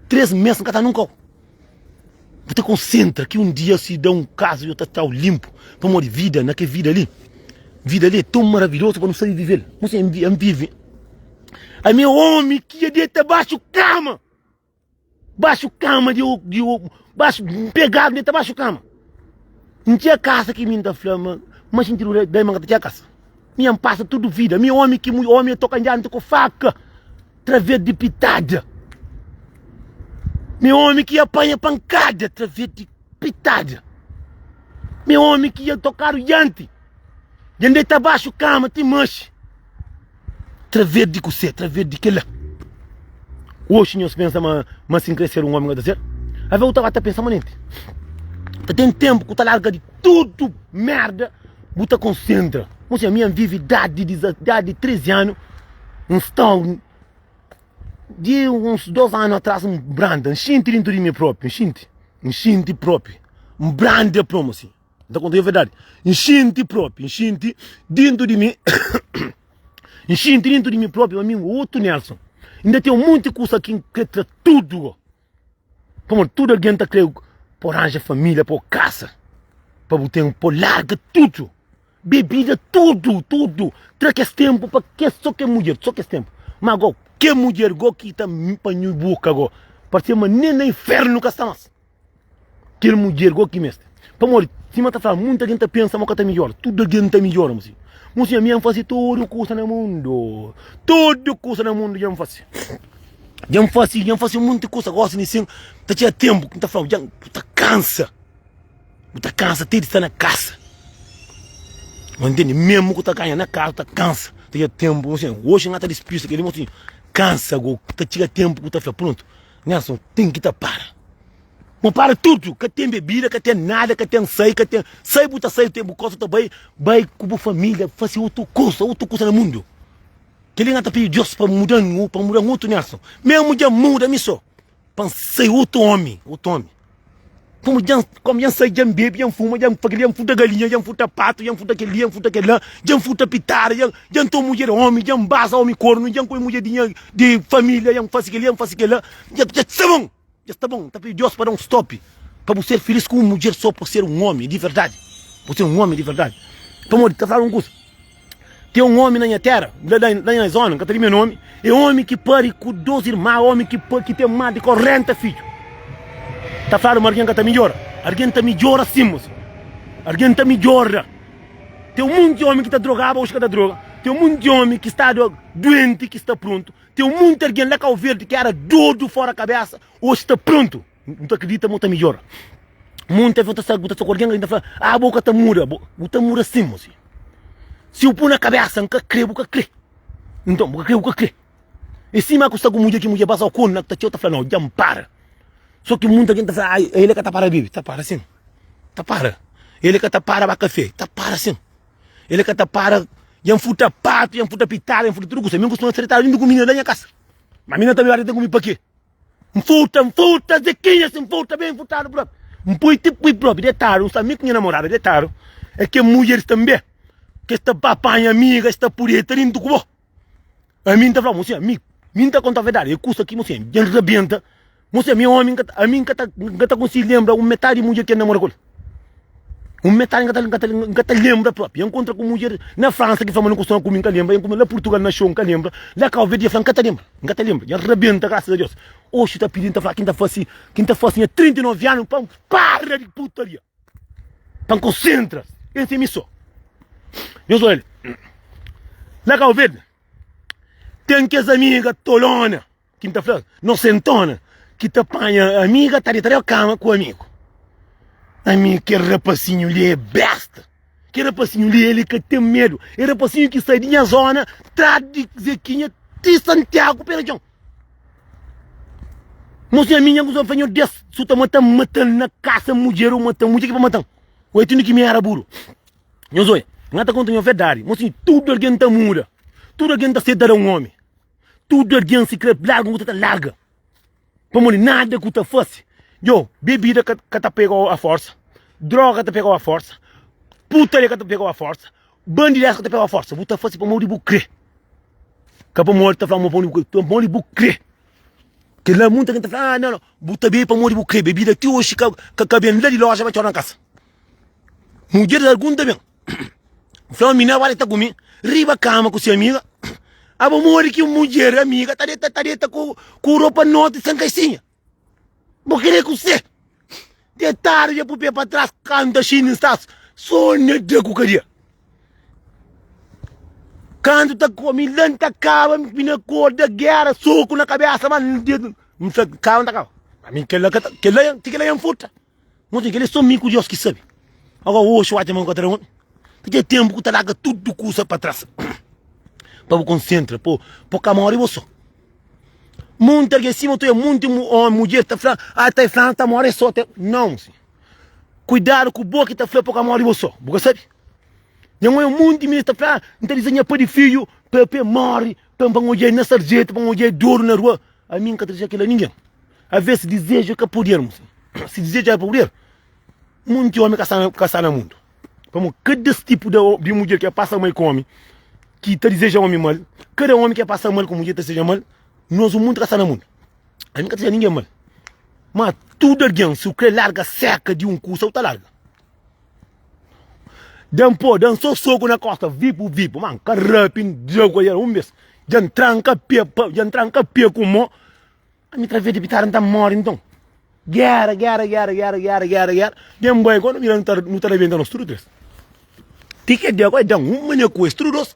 3 mes N ka ta nunka. Bu ta konsentra ki un dia si da un kazu yo ta trau linpu. Pamodi vida, na ke vida li, vida li é ton maravilhosu pa nu sabe vive-l. N vive. Ami é omi ki dja deta baxu kama. Baxu kama di di baxu pegadu neta baxu kama. N tinha kasa ki mi N ta fla ma ma xintidu da ma N ka ta tinha kasa. Mi N pasa tudu vida mi omi ki omi toka ndianti ku faka traves di pitada. Mi omi ki apanha pankada traves di pitada. Mi omi ki tokadu dianti dja N deta baxu kama ti manxi. Traver di kusé? Traver di kela. Oxi nhos pensa ma ma si N kre ser un omi N ka ta ser? Avê u ta ba ta pensa manenti. Ta ten ténpu ku ta larga di tudu merda, bu ta konsentra. Mo si ami N vive idadi di idadi di 13 anu, N sta di uns 2 anu atras N branda, N xinti dintu di mi propi, N xinti, N xinti propi, N branda promo si. N ta konta nha verdadi. N xinti propi, N xinti dintu di mi, N xinti dintu di mi propi ma mi otu Nelson. Inda ten munti kusa ki N kre tra tudu go. Pamodi tudu algen ta kre pa ranja família, pa kasa, pa bu ten, pa larga tudu, bebida tudu, tudu. Tra kes tenpu pa kes so kes mudjer, so kes tenpu. Ma go, ke mudjer go ki ta pa nhu boka go, parse ma nen na infernu ka sta mas. Kel mudjer go ki meste. Pamodi, sima ta fla, munta algen ta pensa ma ka ta midjora. Tudu algen ta midjora, mosinhu. Mosinhu, ami N fase tudu kusa na mundu. Tudu kusa na mundu dja N fase. Dja N fase, dja N fase munti kusa. Gosi nisin, ta txiga tenpu ki N ta fla-u, dja bu ta kansa. Bu ta kansa te di sta na kasa. Bu ntende? Mesmu ku ta ganha na kasa, bu ta kansa. Ta txiga tenpu, mosinhu, oxi N ata dispisa kel-li, mosinhu. Kansa go. Ta txiga tenpu ku ta fla, prontu, Nelson, ten ki ta para. Bo para tudu, ka ten bebida, ka ten nada, ka ten sai, ka ten sai bu ta sai, bu kosa ta bai, bai ku bu familia, fasi otu kusa, otu kusa na mundu. Keli nga ta pidi Deus pa mudan, pa mudan otu Nelson. Mesmu dja muda mi so, pa N sai otu omi, otu omi. Komu dja, komu dja N sai, dja N bebe, dja N fuma, dja N faka, dja N furta galinha, dja N furta patu, dja N furta keli, dja N furta kela, dja N furta pitada, dja, dja N toma mudjer omi, dja N baza omi kornu, dja N koi mudjer di nha, di familia, dja N fasi keli, dja N fasi kela, dja, dja sta bon. Dja sta bon, ta pidi Deus pa da un stop pa bu ser filis ku un mudjer so pa ser un omi di verdadi, pa ser un omi di verdadi. Pamodi ta fladu un kusa, ten un omi na nha tera, la na nha zona, N ka ta di nha nomi, é omi ki pari ku dos irma, omi ki ki ten mas di 40 fidju. Ta fladu ma algen ka ta midjora, algen ta midjora sin, mosi, algen ta midjora. Ten un monti omi ki ta drogaba, oji ka ta droga, ten un monti omi ki sta duenti ki sta prontu. Ten munti algen la Kau Verdi ki era dodu fora kabesa, oji sta prontu. N ta kridita ma bu ta midjora. Munti algen ta sta, bu ta sta ku algen, algen ta fla, ah bo ka ta muda. Bo, bu ta muda sin, mosi. Si bu pui na kabesa, N ka kre, bu ka kre. Nton, bu ka kre, bu ka kre. E sima ku sta ku mudjer ki mudjer pasa ku na ta txeu ta fla, nau, dja N para. So ki munti algen ta fla, ah el ka ta para bebe. Ta para sin. Ta para. El ka ta para ba kafe. Ta para sin. El ka ta para, dja N furta patu, dja N furta pitada, dja N furta tudu kusa. Mi N kustuma ser detadu dintu ku minina la nha kasa. Ma mi na ta beba ta ku mi pa ke? N furta, N furta Zequinha, si N furta ben furtadu propi. N pui ti pui propi detadu, N sta mi ku nha namorada detadu. É ke mudjeris tanbe ke sta pa panha amiga, es ta pudi deta dintu ku bo. Ami N ta fla, mosinha, mi, mi N ta konta verdadi, e kusa ki mosinha, dja N rabenta. Mosinha, mi omi, ami N ka ta, N ka ta konsigi lenbra un metadi di mudjer ki N namora ku el. Un metadi N ka ta, N ka ta, N ka ta lenbra propi. N kontra ku mudjer na Fransa ki fla ma no kustuma ku mi, N ka lenbra. N ku la Purtugal na xou, N ka lenbra. La Kau Verdi, el fla, N ka ta lenbra, N ka ta lenbra. Dja N rabenta, grasas a Deus. Oxi ta pidi, N ta fla, ki N ta fasi, ki N ta fasi nha 39 anu pa N para di putaria. Pa N konsentra, N ser mi so. Nhos odja li, la Kau Verdi, ten kes amiga tolona. Ki N ta fla, nosentona ki ta panha amiga ta deta na kama ku amigu. Ami kel rapasinhu li é besta. Kel rapasinhu li el ka ten medu. É rapasinhu ki sai di nha zona tras di Zequinha ti Santiagu pela txon. Mosinhu ami nha kusa fla nho des su ta matan matan na kasa mudjer ou matan mudjer ki pa matan. Oi tuni ki mi era buru. Nhos oi, N ta konta nho verdadi. Mosinhu tudu algen ta muda. Tudu algen ta seta da un omi. Tudu algen si kre larga, ku ta larga. Pamodi nada ku ta fase. Yo, bebida ka, ka ta pega a forsa, droga ka ta pega a forsa, putaria ka ta pega a forsa, bandidez ka ta pega a forsa. Bu ta fase pamodi bu kre. Ka pamodi ta fla ma pamodi bu kre, pamodi bu kre. Kel-la munta algen ta fla, ah, não, não, bu ta bebe pamodi bu kre. Bebida ti oxi ka, ka, ka ben la di loja pa txora na kasa. Mudjer di algun ta ben. Fla mi na ba deta ku mi riba kama ku si amiga. Abo modi ki un mudjer amiga ta deta ta deta ku ku ropa noti sen kaixinha? Bo kre ku se? Detadu dja pu pe pa tras kanta xini sta so na da ku kadia. Kantu ta komi lan ta kaba mi na korda gera soku na kabesa ma N fla kaba N ta kaba. Ami kela ka ta kela ti kela nha furta. Mo ten kel-li é sô mi ku Deus ki sabe. Agora oxi oja ma N ka ta da omi. Ta ten ténpu ku ta larga tudu kusa pa tras pa bu konsentra pa bu ka móre bo sô. Monti algen sima tu é monti ómi mudjer ta fla ah ta fla ta móre sô. Nau. Kuidadu ku bo ki ta fla pa ka móre bo sô. Bu ka sabe? Nha mãe un monti minís ta fla, N ta diza nha pai di fidju pa pa e móre, pa pa N odja-l na sarjeta, pa N odja-l dodu na rua. Ami N ka ta dexa kel-la ningen. Aves dizeju é ka poder, mosinhu. Si dizeju éra poder, monti ómi ka sta ka sta na mundu. Pamodi kada tipu di mudjer ki pasa mal ku ómi, ki ta dizeja ómi mal, kada ómi ki pasa mal ku mudjer ta dizeja mal, nos un mundu ka sta na mundu. Ami ka ta deseja ningen mal. Ma tudu algen, si u kre larga seka di un kusa, u ta larga. Da-m po, da-m so soku na kosta, vipu, vipu, ma N ka rapi, N da ku el un bes. Dja N tranka pe, dja N tranka pe ku mo. Ami traves di pitada N ta móre nton. Géra, géra, géra, géra, géra, géra, géra. Den bai gó nu bira nu ta nu ta rabenta nos tudu tres. Ti ke dia gó e dan un manha ku es tudu dos.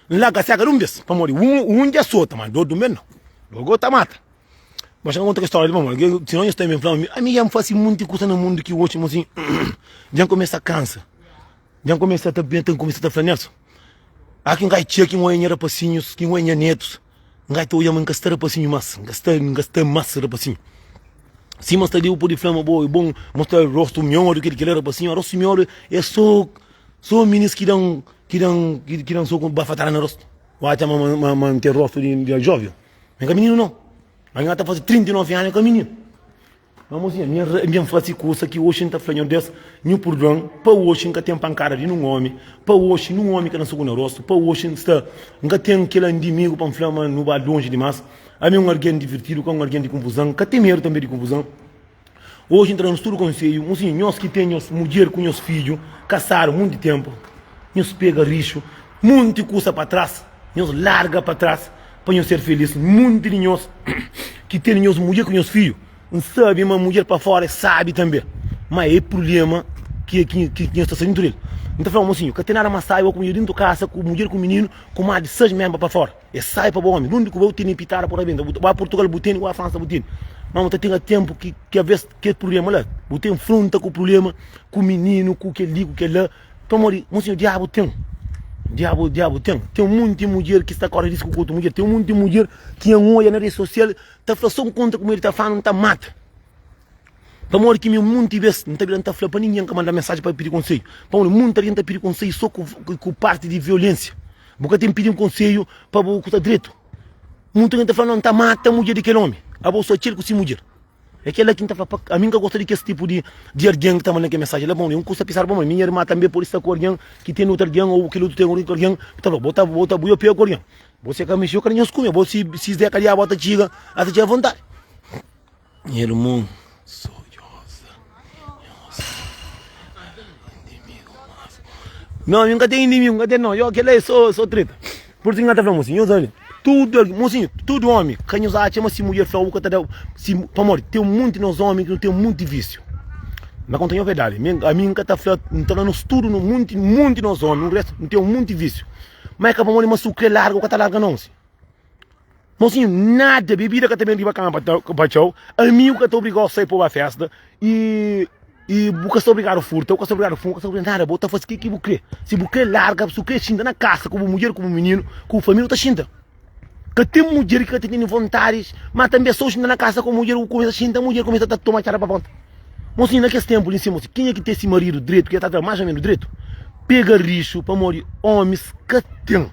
N larga seka di un bes pamodi un un dja sota ma do dun ben no. Do gó ta mata. Mas N konta kel stória li pamodi sinon nhos ta ben fla ma mi ami dja N fase munti kusa na mundu ki oxi mosinhu dja N kumesa kansa. Dja N kumesa ta ben ta N kumesa ta fla Nelson a ki N kai txia ki N oia nha rapasinhus ki N oia nha netus. N ka ta odja ma N ka sta rapasinhu más, N ka sta, N ka sta más rapasinhu. Sima sta li, bu pode fla ma bo é bon mostra rostu miódu, kel kel rapasinhu. Rostu miódu é sô, sô minis ki da-m, ki da-m, ki da-m sô bafatada na rostu. Bu atxa ma, ma, ma N ten rostu di, di jóven? Mi ka mininu nau. Ami N ta faze 39 anu, N ka mininu. Ma mosinha, mi mi N fase kusa ki oxi N ta fla Nhordes, Nhu purdua-m, pa oxi N ka ten pankada di nun omi, pa oxi nun omi ka da suku na rostu, pa oxi N sta, N ka ten kel andimigu pa N fla ma nu ba lonji dimás. Ami é un algen divirtidu, ka un algen di kunfuzan, N ka ten medu tanbe di kunfuzan. Oxi N ta da nhos tudu konsedju, mosinha, nhos ki ten nhos mudjer ku nhos fidju kasadu monti tenpu, nhos pega rixu monti kusa pa tras, nhos larga pa tras pa nhos ser felis. Monti di nhos ki ten nhos mudjer ku nhos fidju, N sabe ma mudjer pa fora é sabi tanbe, ma é prubléma ki ki nhos ta sta dintu del. N ta fla-u, mosinhu, ka ten nada más sabi bo ku mudjer dintu kasa, ku mudjer ku mininu, ku más di 6 ménbra pa fora. É sabi pa bo omi. Nunde ku bo tene pitada pa rabenta. Bu ba Purtugal bu tene, bu ba Fransa bu tene. Ma bu ta tenga tenpu ki ki aves kes prubléma la. Bu ten fronta ku prubléma, ku mininu, ku kel-li, ku kel-la. Pamodi, mosinhu, diabu ten. Diabu, diabu ten. Ten munti mudjer ki sta kore risku ku otu mudjer. Ten munti mudjer ki N oja na redi sosial Ta fla so nkontra ku mi el ta fla-nu N ta mata Pamodi ki mi munti bes N ta bira N ta fla pa ningen ka manda mensaji pa pidi konsedju Pamodi munti algen ta pidi konsedju so ku parti di violensia Bu ka ten pidi-m konsedju pa bu kusa dretu Munti algen ta fla no N ta mata mudjer di kel omi Abo so atxa-l ku si mudjer É kel-la ki N ta fla pa Ami N ka gosta di kes tipu di di algen ki ta manda kel mensaji la Pamodi un kusa pisadu pamodi mi nha irma tanbe pode sta ku algen ki ten otu algen ô kel otu ten otu algen Bu ta fla bo ta bo ta bu yo pega ku algen Bo se ka mexeu ka nhos kume bo si si Zé ka diabu ata txiga ata txiga vontadi. Nha irmon so djosa nhos inimigu mas Não, mi nka ten inimigu, nka ten não. Yo kela é so so treta. Por isso nka ta fla mosinhu, nhos obi, tudu mosinhu, tudu omi ka nhos atxa ma si mudjer fla bu ka ta da si pamodi ten munti nos omi ki nu ten munti visiu. Na konta nho verdadi, mi ami nka ta fla, nta fla nos tudu no munti munti nos omi, un restu nu ten munti visiu. Ma é ka pamodi ma si u kre larga u ka ta larga não si. Mosinhu, nada, bebida ka ta ben riba kama pa txau, amigu ka ta obrigau sai pa ba festa e e bu ka sta obrigadu furta, bu ka sta obrigadu fuma, bu ka sta obrigadu nada, bo ta fasi ke ki bu kre. Si bu kre larga, si bu kre xinta na kasa ku bu mudjer, ku bu mininu, ku bu familia, bu ta xinta. Ka ten mudjer ki ka ta tene vontadi, ma tanbe so xinta na kasa ku mudjer, bu kumesa xinta, mudjer kumesa ta toma txada pa ponta. Mosinhu, na kes tenpu li nsin, mosinhu, kenha ki ten si maridu dretu, ki el ta tra más o menus dretu, pega rixu, pamodi omis ka ten.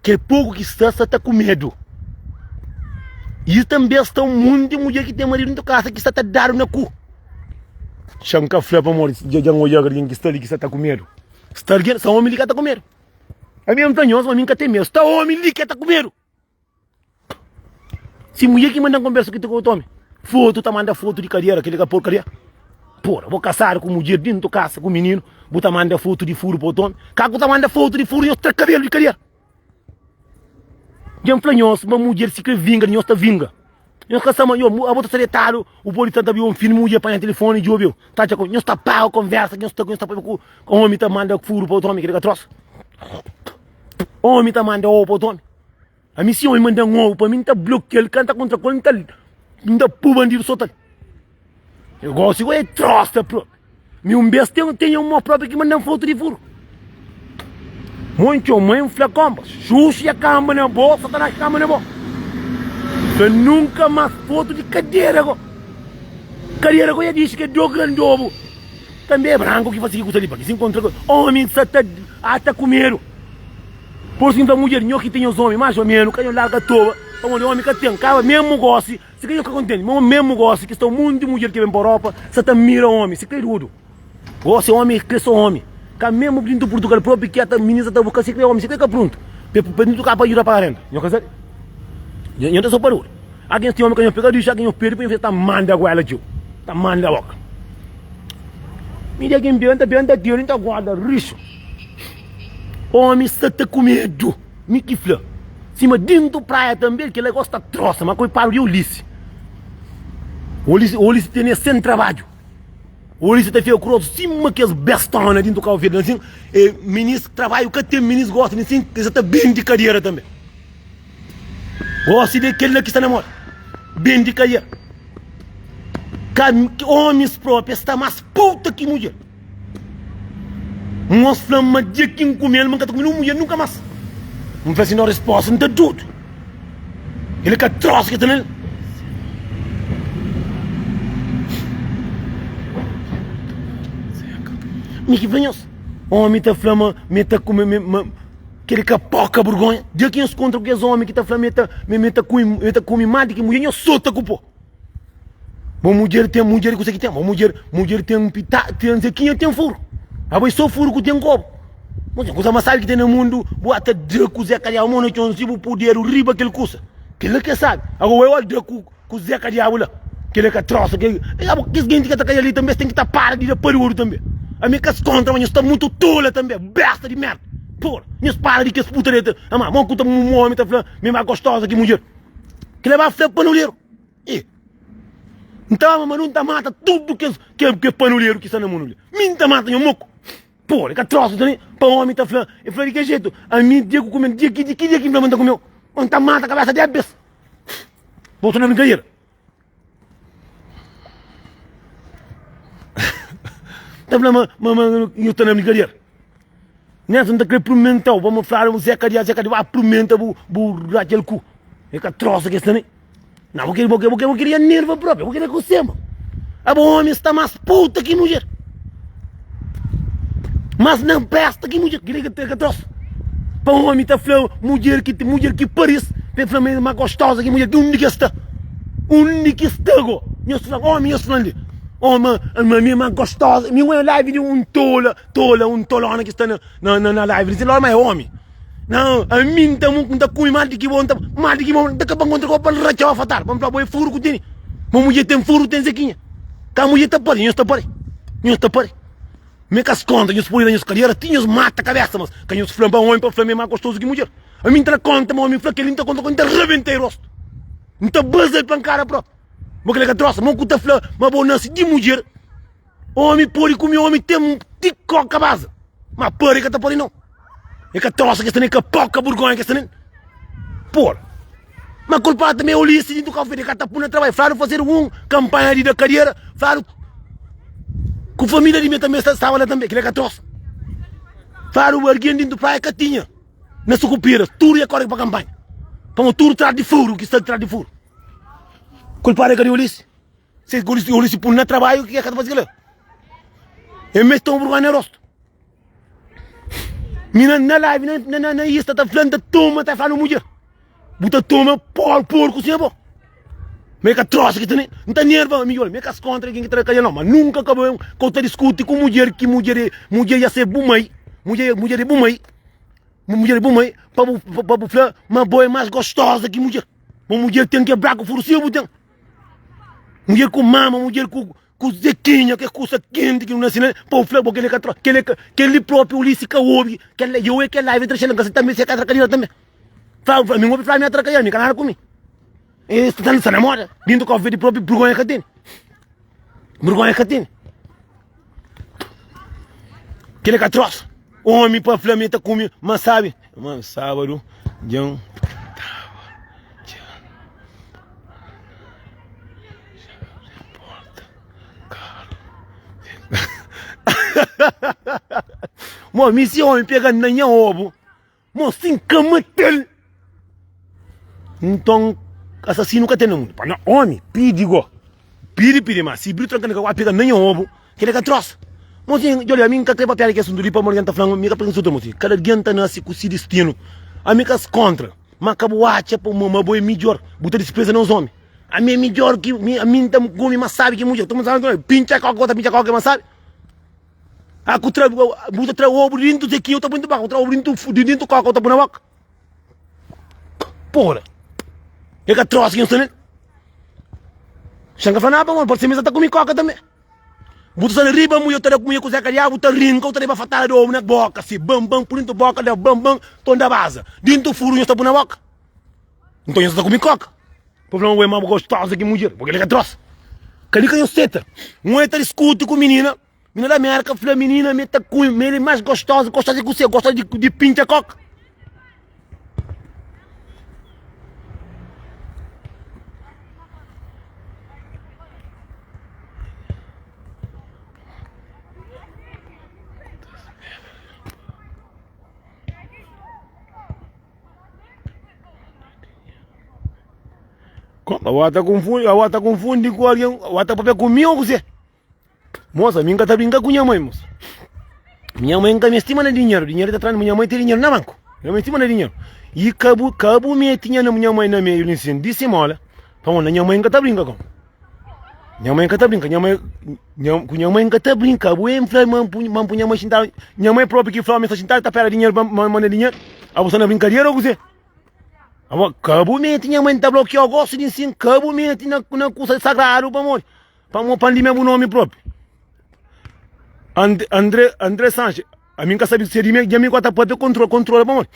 Kel poku ki sta, sta ta ku medu. I tanbe sta un monti mudjer ki ten maridu dentu kasa ki sta ta dadu na ku. Xa N ka fla pamodi dja N odja algen ki sta li ki sta ta ku medu. Sta algen, sta omi li ka ta ku medu. Ami N fla nhos ma mi N ka ten medu. Sta omi li ki ta ku medu. Si mulher ki manda konversa ki ta ku otu omi, fotu ta manda fotu di kadera, keli ka porkaria. Pora, bo kasadu ku mudjer dintu kasa ku mininu, bu ta manda fotu di furu pa otu omi. Ka ku ta manda fotu di furu, nhos tra kabelu di kadera. Dja N fla nhos ma mudjer si kre vinga di nhos ta vinga. Nhos ka sa ma yo, abo ta sta detadu, bu pode sta ta obi un filmi, mudjer panha telefoni djobe-u, ta atxa ku nhos ta paga konversa ki nhos ta ku nhos ta papia ku omi ta manda furu pa otu omi, keli ka trosa. Omi ta manda obu pa otu omi. Ami si omi manda-m obu pa mi, N ta blokia-l, ka N ta kontra ku el, N ta pui bandidu sota-l. Eu gosto igual é trosta próprio. Mi un bes ten, ten un mó próprio ki manda-m foto di furu. Mãe txeu mãe fla kompa, Xuxu ya kamba na bo, Satanás kamba na bo. Fla nunka más foto di kadera go. Kadera go ya dixi ke do grandobu. Tanbe é branku ki fase ki kusa li pa ki si nkontra ku omi sa ta ata ku medu. Por isu ki N fla mudjer, nho ki ten nhos omi más ô menu, ka nho larga toba, pamodi omi ka ten kaba memu gosi, si ka nho ka kontenti, ma memu gosi ki sta un monti mudjer ki ben pa Europa sa ta mira omi, si kre dudu. Gosi omi kre so omi, ka memu dintu Purtugal propi ki ata minina sa ta buska si kre omi, si kre ka pruntu pa dintu ka pa juda paga renta. Nho ka sabe? Nho ta so pa dudu. Algen si omi ka nho pega dixa ki nho perde pa nho fla ta manda guela txeu ta manda boka mi dia ki nbenta benta tira nta guarda rixu omi sta ta ku medu mi ki fla sima dintu praia tambe kila gosta trosa ma koitadu di Ulissi Ulissi Ulissi tene sen trabadju Ulissi ta fika ku rostu sima kes bestona dintu Cabo Verde asin e minis trabadju ka ten minis gosta di sin es ta bende kadera tambe. Gosi di kel la ki sta na moda Bende kaia Ka omis propi es sta mas puta ki mudjer Mos fla-m ma dia ki N kume-l ma N ka ta kume nen un mudjer nunka mas N fla si no resposta N ta dodu El ka trosa ki sta na el Mi ki fla nhos Omi ta fla ma mi ta kume ma Kel ka poka burgonha. Dia ki nhos kontra ku kes omi ki ta fla ma e ta ma e ta kume ma e ta kume más di ki mudjer, nhos sota ku po. Bo mudjer ten mudjer kusa ki ten? Bo mudjer mudjer ten pita ten zekinha ten furu. Abo é so furu ku ten kobu. Bo ten kusa más sabi ki ten na mundu, bu ata da ku zeka diabu mo na txon si bu puderu riba kel kusa. Kel-la ki é sabi. Ago bo da ku Ku zeka diabu la. Kel é ka trosa ke abo kes genti ka ta kai ali tanbe es ten ki ta para di da parudu tanbe ami kas kontra ma nhos sta mutu tola tanbe besta di merda por nhos para di kes putaria ta ama mo ku ta mo omi ta fla mi ma gostosa ki mudjer kila ba fla panuleru e nta ama ma nun ta mata tudu kes ke panuleru ki sta na mundu li mi nta mata nho moku por é ka trosa tanbe pa omi ta fla e fla di ke jetu ami dia ku kume dia ki dia ki nfla ma nta kumeu nta mata kabesa di abes. Bo ta na brincadeira. Ta fla ma, ma, ma, nhu ta na brincadeira. Nelson ta kre prumentau pa mo fladu Zé Kadia, Zé Kadia, ba prumenta bu, bu ratxa el ku. É ka trosa ki es ta ne. Na, bo kre, bo kre, bo kre, bo kre nerva propi, bo kre ku sema. Abo omi sta mas puta ki mudjer. Mas na besta ki mudjer, kile ki ka trosa. Pa omi ta fla mudjer ki mudjer ki paris, pa el fla ma el ma gostosa ki mudjer, di undi ki el sta? Undi ki sta go? Nhos fla, omi nhos fla-m li. Oh ma ma mi ma gostosa, mi un live di un tola, tola, un tolona ki sta na na na live, di ma é omi. Não, a mim nta nta kume mais di ki bo, nta mais di ki bo, nta ka pa nkontra ku bo pa ratxa afatar, pa nfla bo é furu ku tene. Ma mudjer ten furu, ten zekinha. Ka mudjer ta pari, nhos ta pari. Nhos ta pari. Mi ka skonta, nhos poi na nhos kadera ti nhos mata kabesa, mas ka nhos fla pa omi pa fla mi é mais gostoso ki mudjer. A mi nta da konta ma omi fla keli, nta konta ku el, nta rebenta e rostu. Nta baza el pa nkara propi. Bo kela ka trosa, mo ku ta fla ma bo nasi di mudjer. Omi podi kume omi ten ti koka baza, ma pari ka ta pari nau. E ka trosa ki sta nel, ka poka burgonha ki sta nel. Por. Ma kulpadu tanbe é Ulisses dintu Cabo Verde ka ta puna trabadju. Fladu fazedu un kampanha di da kadera, fladu ku familia di mi tanbe staba la tanbe, kila ka trosa. Fladu algin dintu praia ka tinha na Sucupira, tudu e kore pa kampanha. Pamo tudu tras di furu ki sta tras di furu. Kulpadu é ka di Ulisses. Se Ulisses pun na trabadju, ki ka ta faze kila? E meste toma burgonha na rostu. Mi na, na live, na, na, na Insta, ta fla, ta toma, ta fla no mudjer. Bu ta toma por, porco sim, bo. Me ka troça que ta N ta nerva, mi olha, me ka contra quem que tra calha não, mas nunca ka bem, que ta discute com mulher que mulher é, mulher ia ser bu mãe, mulher, mulher é bu mãe, mulher é bu mãe, pa bu, pa bu fla, mas bo é mais gostosa que mulher. Bo mulher tem que braco furo sim, bu tem. Mulher com mama, mulher com Ku zekinha ke kusa kenti ki nu nasi na pa u fla bo keli ka tro keli ka keli propi Ulisses ka obi kel eu e kel live tra xela nka si tambi se ka trakadia tambi fla fla mi obi fla mi atrakadia mi ka nada ku mi e sta sta na moda dintu Cabo Verde propi burgonha ka tene burgonha ka tene keli ka trosa omi pa fla mi ta kume ma sabi ma sábado djan tava dja. Mo, mi si omi pega na nha obu, mo si N ka mata-l, nton asasinu ka ten na mundu. Pa na omi pidi go, pidi pidi, ma si britu tranka na ka pega na nha obu, kel-li ka trosa. Mosinhu, djobe, ami N ka kre papia di ki asuntu li pamodi algen ta fla-m, mi ka precisa insulta mosinhu. Kada algen ta nase ku si distinu. Ami ka kontra, ma ka bu atxa pa ma bo é midjor, bu ta dispreza nos omi. Ami é midjor ki mi, ami N ta kume más sabi ki mudjer. Pintxa koka, ta pintxa koka é más sabi. A ku tra, bu ta tra obu di dintu sekinha, bu ta pui dintu boka, bu tra obu di dintu koka, bu ta pui na boka. Porra! É ka trosa ki nhos ta nel? Xan ka fla nada pamodi pode ser mi sa ta kume koka tanbe. Bu ta sta na riba mui, eu ta da ku mui ku Zé Kadiabu, bu ta rinka, bu ta leba fatada di omu na boka si, ban ban, pu dintu boka, da ban ban, ton da baza. Dintu furu nhos ta pu na boka. Nton nhos ta kume koka. Pa fla ma bo é ma gostosa ki mudjer, bo kel-li ka trosa. Kel-li ka nhos seta. Un el ta diskuti ku minina, minina da Merka fla minina ma el ta kume, ma el é más gostosa, gostosa ki kuse, gostosa di pintxa koka. Bo ta konfundi, bo ta konfundi ku algen, bo ta papia ku mi ô kuzê? Mosa, mi N ka ta brinka ku nha mai, mosa. Nha mai N ka meste manda dinheru, dinheru ta tra-m, nha mai ten dinheru na banku. Nha meste manda dinheru. I ka bu, ka bu mete nha nha mai na meiu li nsin, di simola, pamodi nha mai N ka ta brinka ku. Nha mai N ka ta brinka, nha mai, nha, ku nha mai N ka ta brinka. Bu N fla ma N pui, ma N pui nha mai xintadu, nha mai propi ki fla ma mi sta xintadu ta pera dinheru pa ma manda dinheru. Abo sta na brinkadera ô kuzê? Abo, ka bu mete nha mai N ta blokiau gosi di nsin, ka bu mete na, na kusa sagradu pamodi. Pamo pa limia bu nomi propi. And, André, André Sanches, ami nka sabi se di mi, nha mi ka ta papia kontrola, kontrola pamodi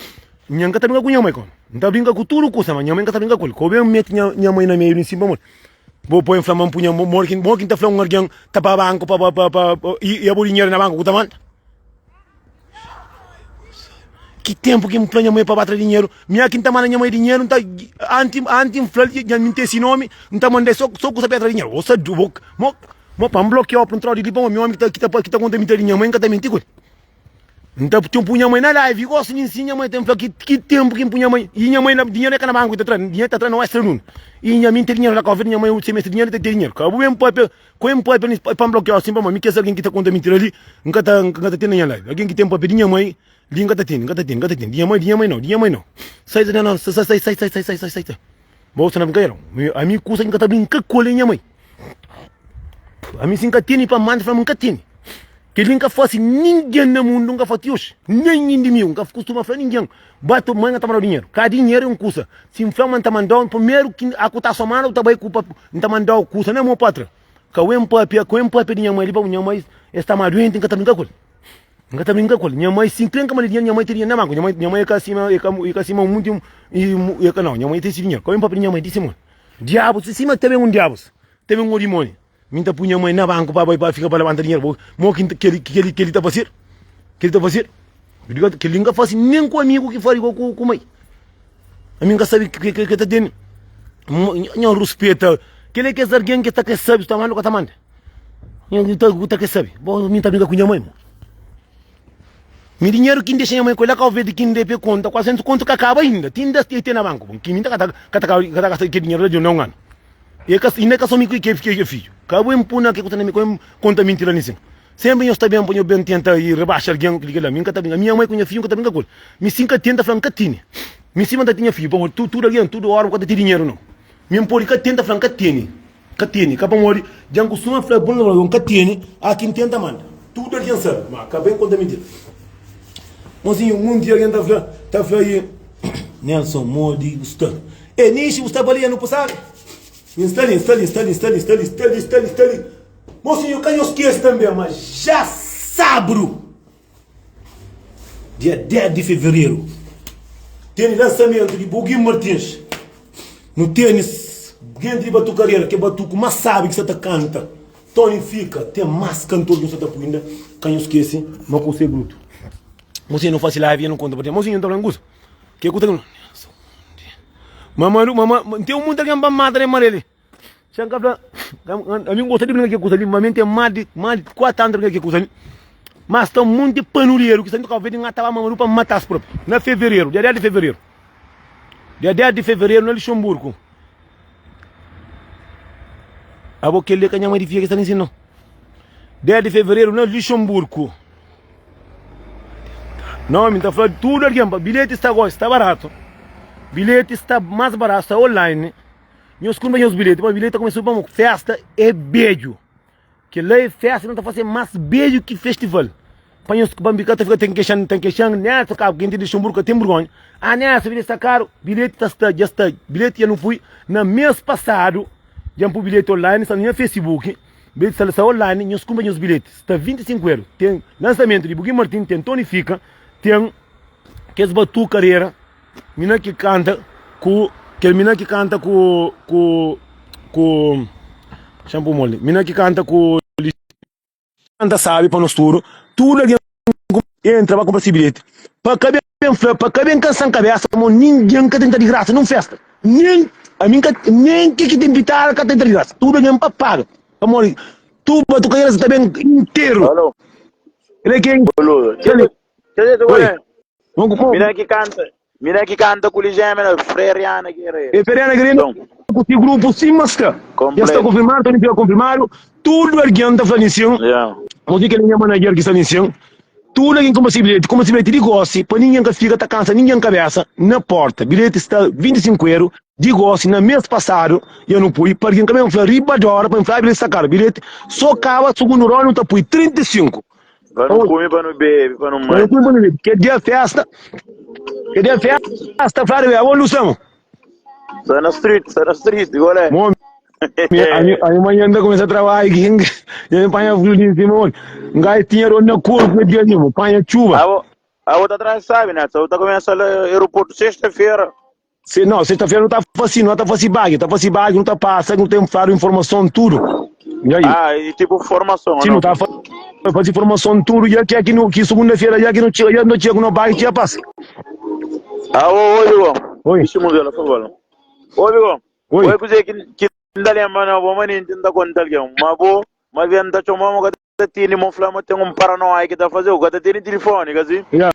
nha nka ta brinka ku nha mai koma. Nta brinka ku tudu kusa, ma nha mai nka ta brinka ku el. Ko ben meti nha, nha mai na meiu di si pamodi bo poi fla ma npu nha modi ki, modi ki nta fla un algen ta pa banku pa, pa, pa, pa, i, i abo dinheru na banku ku ta manda? Ki tempu ki N fla nha mai pa ba tra dinheru? Mi a ki N ta manda nha mai dinheru, N ta anti anti N fla-l dja mi N ten si nomi, N ta manda-l so so kusa pa el tra dinheru. Bo sa bo mo mo pa N blokiau pa N trau di li pamodi mi omi ki ta ki ta ki ta konta mintira di nha mai N ka ta minti ku el. N ta ten pui nha mai na live gosi di nsin nha mai ta fla ki ki tempu ki N pui nha mai i nha mai na dinheru e ka na banku ki ta tra dinheru ta tra na Western Union i nha mi N ten dinheru na kofri di nha mai si el meste dinheru el ta ten dinheru. Ka bu ben papia Ku N papia ni pa N blokiau sin pamodi mi kes algen ki ta konta mintira li N ka ta N ka ta tene nha live algen ki ten papia di nha mai li N ka ta tene N ka ta tene N ka ta tene di nha mai di nha mai nau di nha mai nau sai sai nau sai sai sai sai sai sai sai sai bo sta na brinkadera ami kusa ki N ka ta brinka ku el é nha mai ami si N ka tene pa manda fla ma N ka tene kel-li N ka fase ningen na mundu N ka fase ti oxi nen indimigu N ka kustuma fla ningen ba ta mai N ka ta mandau dinheru ka dinheru é un kusa Si N fla ma N ta manda-u, primeru ki a ku ta somadu, bu ta bai ku pa N ta manda-u kusa na mo patra. Ka bu N papia, ka bu N papia di nha mai li pa nha mai e sta ma duenti, N ka ta brinka ku el. N ka ta brinka ku el. Nha mai, si N kre N ka manda dinheru, nha mai ten dinheru na banku. Nha mai, nha mai e ka sima, e ka, e ka sima munti, e ka nau, nha mai ten si dinheru. Ka bu N papia di nha mai di si mon. Diabus, sima ta ben un diabus, ta ben un dimoni. Mi ta pui nha mai na banku pa bai pa fika pa labanta dinheru bo mo ki keli keli keli ta fasil keli ta fasil keli nka fasi nen ku amigu ki fari ku ku mai ami nka sabi ke ke ta tene nha ruspeta keli kes algen ki ta ke sabi ta manda ka ta manda nha ta ta ke sabi bo mi ta brinka ku nha mai mo mi dinheru ki n dexa nha mai ku el la Kau Verdi ki n debe konta 400 kontu ka kaba inda ti inda ten na banku ki mi ta ka ta ka ta ke dinheru la di un na un anu E ka, inda e ka so mi ki ke ke fidju. Ka bu inpuna ke ku ta na mi, ka bu konta mintira nisin. Sempri nhos ta ben pa nho ben tenta i rebaxa algen ki kila. Mi nka ta brinka. Mi nha mai ku nha fidju nka ta brinka ku el. Mi si nka tenta fla nka tene. Mi sima nta ten nha fidju pamodi tu tudu algen tudu ora bu ka ta ten dinheru nau. Mi npodi ka tenta fla nka tene. Ka tene. Ka pamodi dja nkustuma fla bun la nka tene a ki ntenta manda. Tudu algen sabi ma ka ben konta mintira. Mosinhu un dia algen ta fla ta fla i Nelson modi bu sta. E nixi bu sta balia nu ku sabi N sta li, n sta li, n sta li, n sta li, n sta li, sta li, sta li, sta li Mosinhu ka nhos skese tanbe ma já sabru dia 10 di fevereru tene lansamentu di Buguin Martins nu tene genti di batukareira ke batuku mas sabi ki sa ta kanta Tony Fika ten mas kantor ki nu sa ta pui inda ka nhos skese ma ku se brutu Mosinhu nu fasi live e nu konta pa ten Mosinhu nu ta fla nkusa Ke ku ta Mamadu, mama, tem muita alguém pa mata de marele. Xan ka fla, a mim gosta de brincar que kusa ali, mas mim tem mais de mais de 4 anos brincar que kusa ali. Mas tem um monte de panuleiro que santo Cabo Verde ngata Mamadu pa matar as próprios. Na fevereiro, dia 10 de fevereiro. Dia 10 de fevereiro na Luxemburgo. Abo kel-li ka nha mai di fia ki sta na ensina. 10 di fevereru na Luxemburgo. Não, mi ta fla tudo alguém, pa bilhete sta gosi, sta barato. Bilhete sta mais barato, sta online. Nhos compra nhos bilhete, pa bilhete ta começa pa festa é bedju. Kel-la é festa nu ta fase más bedju ki festival. Pa nhos pa ka ta fika ten kexan ten kexan Nelson ka kenti di Luxemburgo ka ten burgonha. Ah Nelson bilheti sta karu, bilheti ta sta dja sta bilheti dja nu fui na mês pasadu dja N pui bilheti online sta na nha Facebook bilheti sta sta online nhos kunpra nhos bilheti sta 25 euro ten lansamentu di Buguin Martin ten Tony Fika ten kes batu karera. Mina ki kanta ku kel mina ki kanta ku ku ku xan pô molde mina ki kanta ku kanta sabi pa nos tudu tudu algen ku entra ba kunpra si bilheti pa ka ben fla pa ka ben kansan kabesa pamodi ningen ka ta entra di grasa nun festa nen ami ka nen ke ki ten pitada ka ta entra di grasa tudu algen pa paga pamodi tudu batukadeira sa ta ben interu Alô, el é ken boludo. kel Oi. oi Mina ki kanta, mina ki kanta ku Ligémia na Freriana Guerreiro. É Freriana Guerreiro Então. ku si grupo sima sta. Dja sta konfirmadu, ta fika konfirmadu. Tudu algen ta fla ninsin. Yeah. Modi kel nha manager ki sta ninsin. Tudu algen kunpra si bilheti, kunpra si bilheti di gosi pa ningen ka fika ta kansa ningen kabesa na porta. Bilheti sta 25 eru di gosi na mes pasadu dja nu pui pa algen ka ben fla riba d'ora pa ben fla bilheti sta karu. Bilheti so kaba sugundu roda nu ta pui 35. Pa nu kume, pa nu bebe, pa nu Pa nu mante. kume, pa nu bebe. Kel dia festa, kel dia festa, fladu be, abo Luciano. Sta na street, sta na street, igual é. Mo, mi, ami, ami manhã nda começa a trabalhar aqui, já me panha frio de cima, olha. Ngai tinha dor na corpo, na dia ali, mo, panha chuva. Abo, abo tá atrás sabe, né? Só tá começa lá aeroporto sexta-feira. Se, não, sexta-feira não tá fácil, não tá fácil bag, tá fácil bag, não tá passa, não tem flado informação tudo. E aí? Ah, e tipo formação, Sim, não tá fácil informação tudo, já que aqui no que segunda-feira já que não chega, já não chega no bag, já passa. Ah, ô, oi, Bigão. Oi. Deixa eu mudar, por favor. Oi, Bigão. Oi. Oi, kuzê que que nda lembra na bo maninti nda conta alguém, mas bo, mas vem ta chama mo ka ta tini mo fla mo tem um paranoia que ta fazer, o ka ta tini telefone, ka assim? Yeah.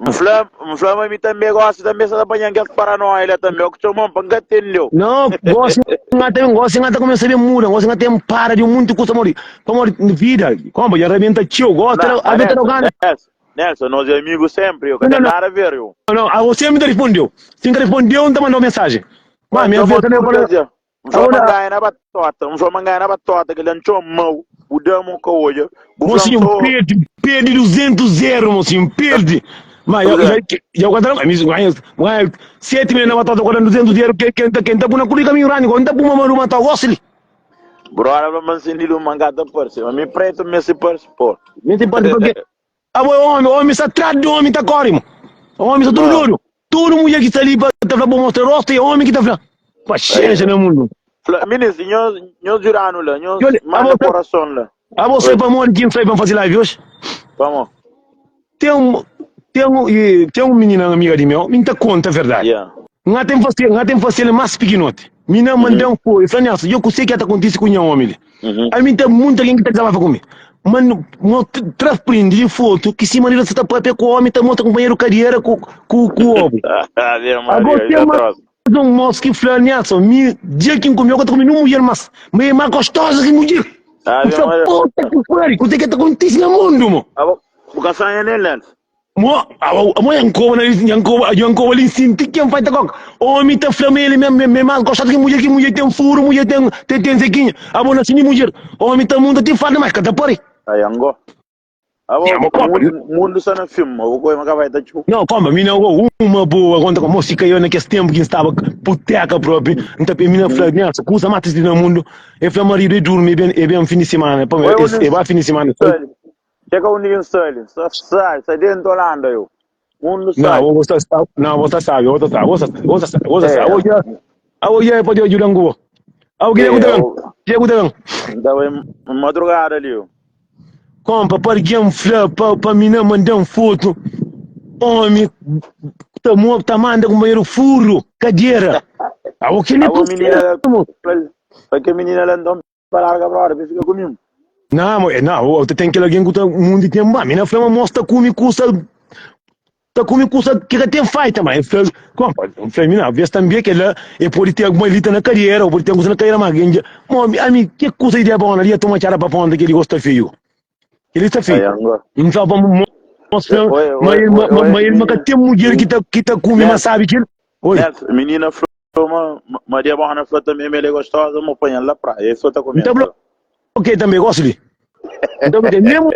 N fla, N fla ma mi tanbe gosi tanbe sa ta panha-m kes paranóia la tanbe, o ki txoma-m pa N ka tende-u. Não, gosi N ta gosi N ta kumesa ben muda, gosi N ta para di un monti kusa pamodi, pamodi vida, kompa, dja rabenta txeu, gosi ta Na, da, ma ta da Nelson, gana. Nelson, Nelson, nos é amigu senpri, eu ka Não, ten não, nada a ver, eu. não, a você me respondeu. Se N ka respondeu, N ta mandau mensajen. Ma Mas mi txoma avê ta tudu fala, kes dia. N fla ma agora, N ganha na batota, N fla ma N ganha na batota, kel-la N txoma-u, bu da-m u ka odja, bu fla-m Mocinho, so. perde, perde 200 zero, mocinho, perde. Mas eu, Kuzê? já, já, já, mas ganha, ganha 7 mil na batata, agora 200 zero, quem, quem, tá, quem tá por na caminho grande, quem tá por uma uma tá gosto ali. Brother, fla ma N sindi lumi, ma N ka ta parse, ma mi pretu N meste parse, pô. Nem se pode porque Abo é omi, omi sta tras di omi ta kori mo. Omi sta tudu dodu. Tudu mudjer ki sta li pa ta fla bo mostra rostu é omi ki ta fla. Paxénxa na mundu. Fla, minis, nhos, nhos djuda-nu la, nhos Olha, manda abo sa, korason la. abo sai Oi, pamodi ki N sai pa N faze live oji? pamo. Ten un, ten un, e, ten un minina amiga di meu, mi N ta konta verdadi. Yeah. N ata N fase, N ata N fase-l más pikinoti. Mina manda-m foi, fla Nelson, dja kusé ki ata kontise ku nha omi li? Ami ten monti algen ki ta dizabafa ku mi. Ma no tra prindi di fotu ki si maridu sa ta papia ku omi ta mostra kunpanheru kadiera ku ku ku obu. Ago ten mas un mos ki fla Nelson, mi dia ki N kume, eu ka ta kume nun mudjer mas, ma e mas gostosa ki mudjer. N fla, puta ki pari, kuse ki ta kontise na mundu mo? Abo, bu ka sanha nel, Nelson? Mo, abo, amo nha nkoba na nha nkoba, nha nkoba li nsinti ken fai ta kok. Omi ta fla ma ele me, me, me mas gostosa ki mudjer, ki mudjer ten furu, mudjer ten, ten, ten zekinha. Abo na sini mudjer. Omi ta munta ti farda, mas ka ta pari. Ai, ango. Abo, Nha, mo kopa. mundu, mundu sta na fim, mo koi ma ka vai ta txu. Não, koma, mi na go, uma boa, conta com, mo si caiu naquele tempo que estava puteca próprio, então mi na fla, nessa, kusa mais triste no mundo, e fla marido e durme, e bem, e bem fim de semana, pô, Oi, e, undi e vai fim de semana, sta li? Txeka undi ki N sta li. Sta sabi, sta dentu Holanda eu. Mundu Não, sabi. você está, não, você sabe, você sabe, você sabe, você sabe, você sabe. É. Hoje, hoje é pode ajudar um Ah, o que é que É, tá eu Que é que tá N tava em madrugada ali eu. Compa, para alguém fla, pa, pa mina mandar um foto. Homem, tá mo, tá manda companheiro furo, cadeira. Ah, o que ele Ah, o menina lá, mo? pa que menina lá então pa larga brother, pa fika ku mim. Não, mo, não, tem aquele alguém que tá mundo tem, ba, mina fla, ma moça tá come custa Ta kume kusa ki ka ten faita, ma el fla, Konpa, N fla, mi na ves tanbe kel-la, e pode ten alguma lita na kadiera, o pode ten kusa na kadiera, ma algen dja, mo, ami, ke kusa di diabona li, ya toma txada pa ponta, kel-li gosta feiu. Kel-li sta Ai, fetu. angó. N fla pa mostra Oi, ma oi, el oi, ma, oi, ma el ma ka menina. ten mudjer ki ta ki ta kume ma Nelson, sabe kel. Oi. Nelson, menina flou ma ma dia bona flou também ma el é gostosa, ma panha-l la praia. El só ta N ta comenta la. blokeia também, gosto li. N ta blokeia. Nem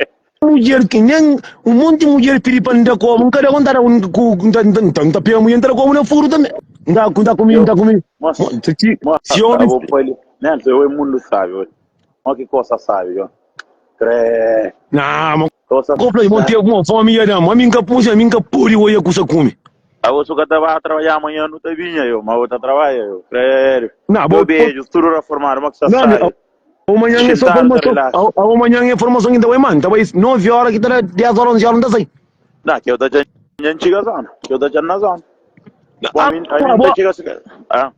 mudjer ki nem un monti mudjer pidi pa N da kobu, N ka da ku N ta da ku N ta N ta N ta pega mudjer N ta da kobu na furu também. N ta N ta kume N Eu, ta kume. mas, Si mas, si omi abo pa li. Nelson, oi mundu sabe, oi. Ó ki kosa sabe, ó. Kre. Na, ma Kosa ko fla, mon sabe. tem mo fomi ya dam. Ami nka puse, ami nka pode oia kusa kume. Abo su ka ta ba trabalhar amanhã nu ta binha yo, ma bo ta trabalha yo. Credo. Na, Yo bo, bo beijo, tudo reformado, ma que sa na, mi, sabe. amanhã é só Xintado ta formação. relaxa. Amanhã é formação que tá vai, man. Tá vai 9 horas que tá 10 horas, 11 horas não tá sai. Não, que eu ta txan txiga zona. Que eu ta txan na zona. Bom, Ah, a mim, a mim bo, ta txiga ah.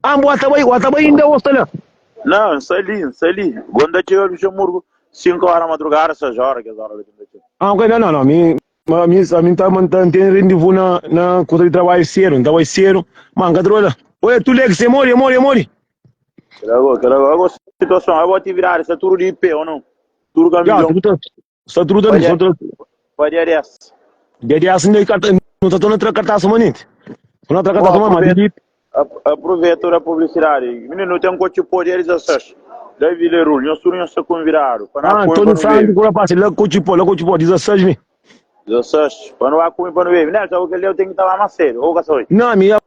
ah, bo tá vai, tá vai ainda hoje lá. Não, N sta li, N sta li. Quando ta txiga Luxemburgo, 5 horas da madrugada, 6 horas, kes horas li ki N ta txiga. Ah, ok, não, não, não. Mi, ma, mi, a mim tá, man, tá, tem rendezvous na, na coisa de trabalho cedo, tá vai cedo. Man, ka trola. Oi, tu lê que você mori, mori, mori. Kela go, kela go, agora situação, agora atividade, está tudo de IP ou não? Tudo Já, camilhão. tudo tá, está tudo tá, Pa está dia, tudo. pa dia 10. Dia 10 ainda carta, não tá na carta manente. Não tá Bom, carta mama, aproveita, de aproveita a publicidade. Menino, tem um coche pô dia 16. Da Vila Rul, nós tudo nós está convidado. Para não Ah, comer, para Antônio não Franco, beber. rapaz, lá Cochipó, lá Cochipó, 16 mil. 16. Para não comer, para não beber. Né, sabe que eu tenho que estar mais cedo. Ou que sou. Não, minha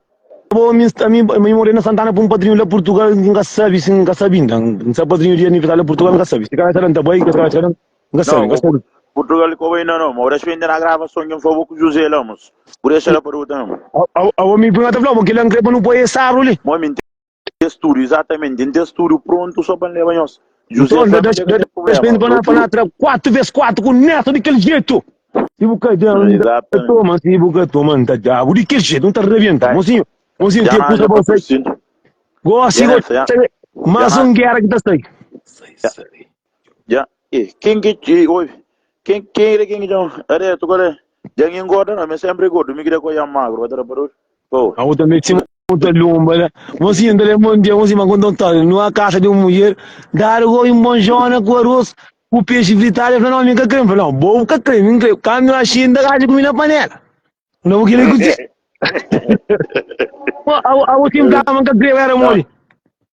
avó, minha, minha, minha morena Santana para um padrinho lá Portugal, nunca sabe, se nunca sabe, então, não sabe padrinho de aniversário lá Portugal, nunca sabe. Se cara está lá, boy, que cara está nunca sabe, Não, nunca sabe. Portugal como ainda não. Mas eu ainda na gravação que eu vou com o José Lamos. Por isso ela parou também. A a me pergunta, falou, porque ele não crê não pode sábado ali. Mas tem estúdio, exatamente. Tem estúdio pronto só para levar nós. José Então, Flamengo deixa tem deixa problema. para para para 4 vezes 4 com neto daquele jeito. Se você Exatamente. toma, se você toma, tá diabo, daquele jeito, não tá rebenta. Mocinho, mocinho, Já tem não custa haja para você. patrocínio. Gosto, Já, gosto. já. Mais Já um guerra que tá saindo. Já. E quem que te oi? Quem quem era quem que já? Are tu qual é? Já engorda não, mas sempre gordo, me queria coisa magro, outra por Pô. A outra vez tinha muita lumba, né? Mocinho, andré, bom dia, mocinho, mas quando tá numa casa de uma mulher, dar um bom jona com arroz, com peixe fritado, eu falei, não, minha creme, falei, não, bobo com creme, creme, quando na China, da casa comi na panela. Não vou querer cozer. A última cama que creme era mole.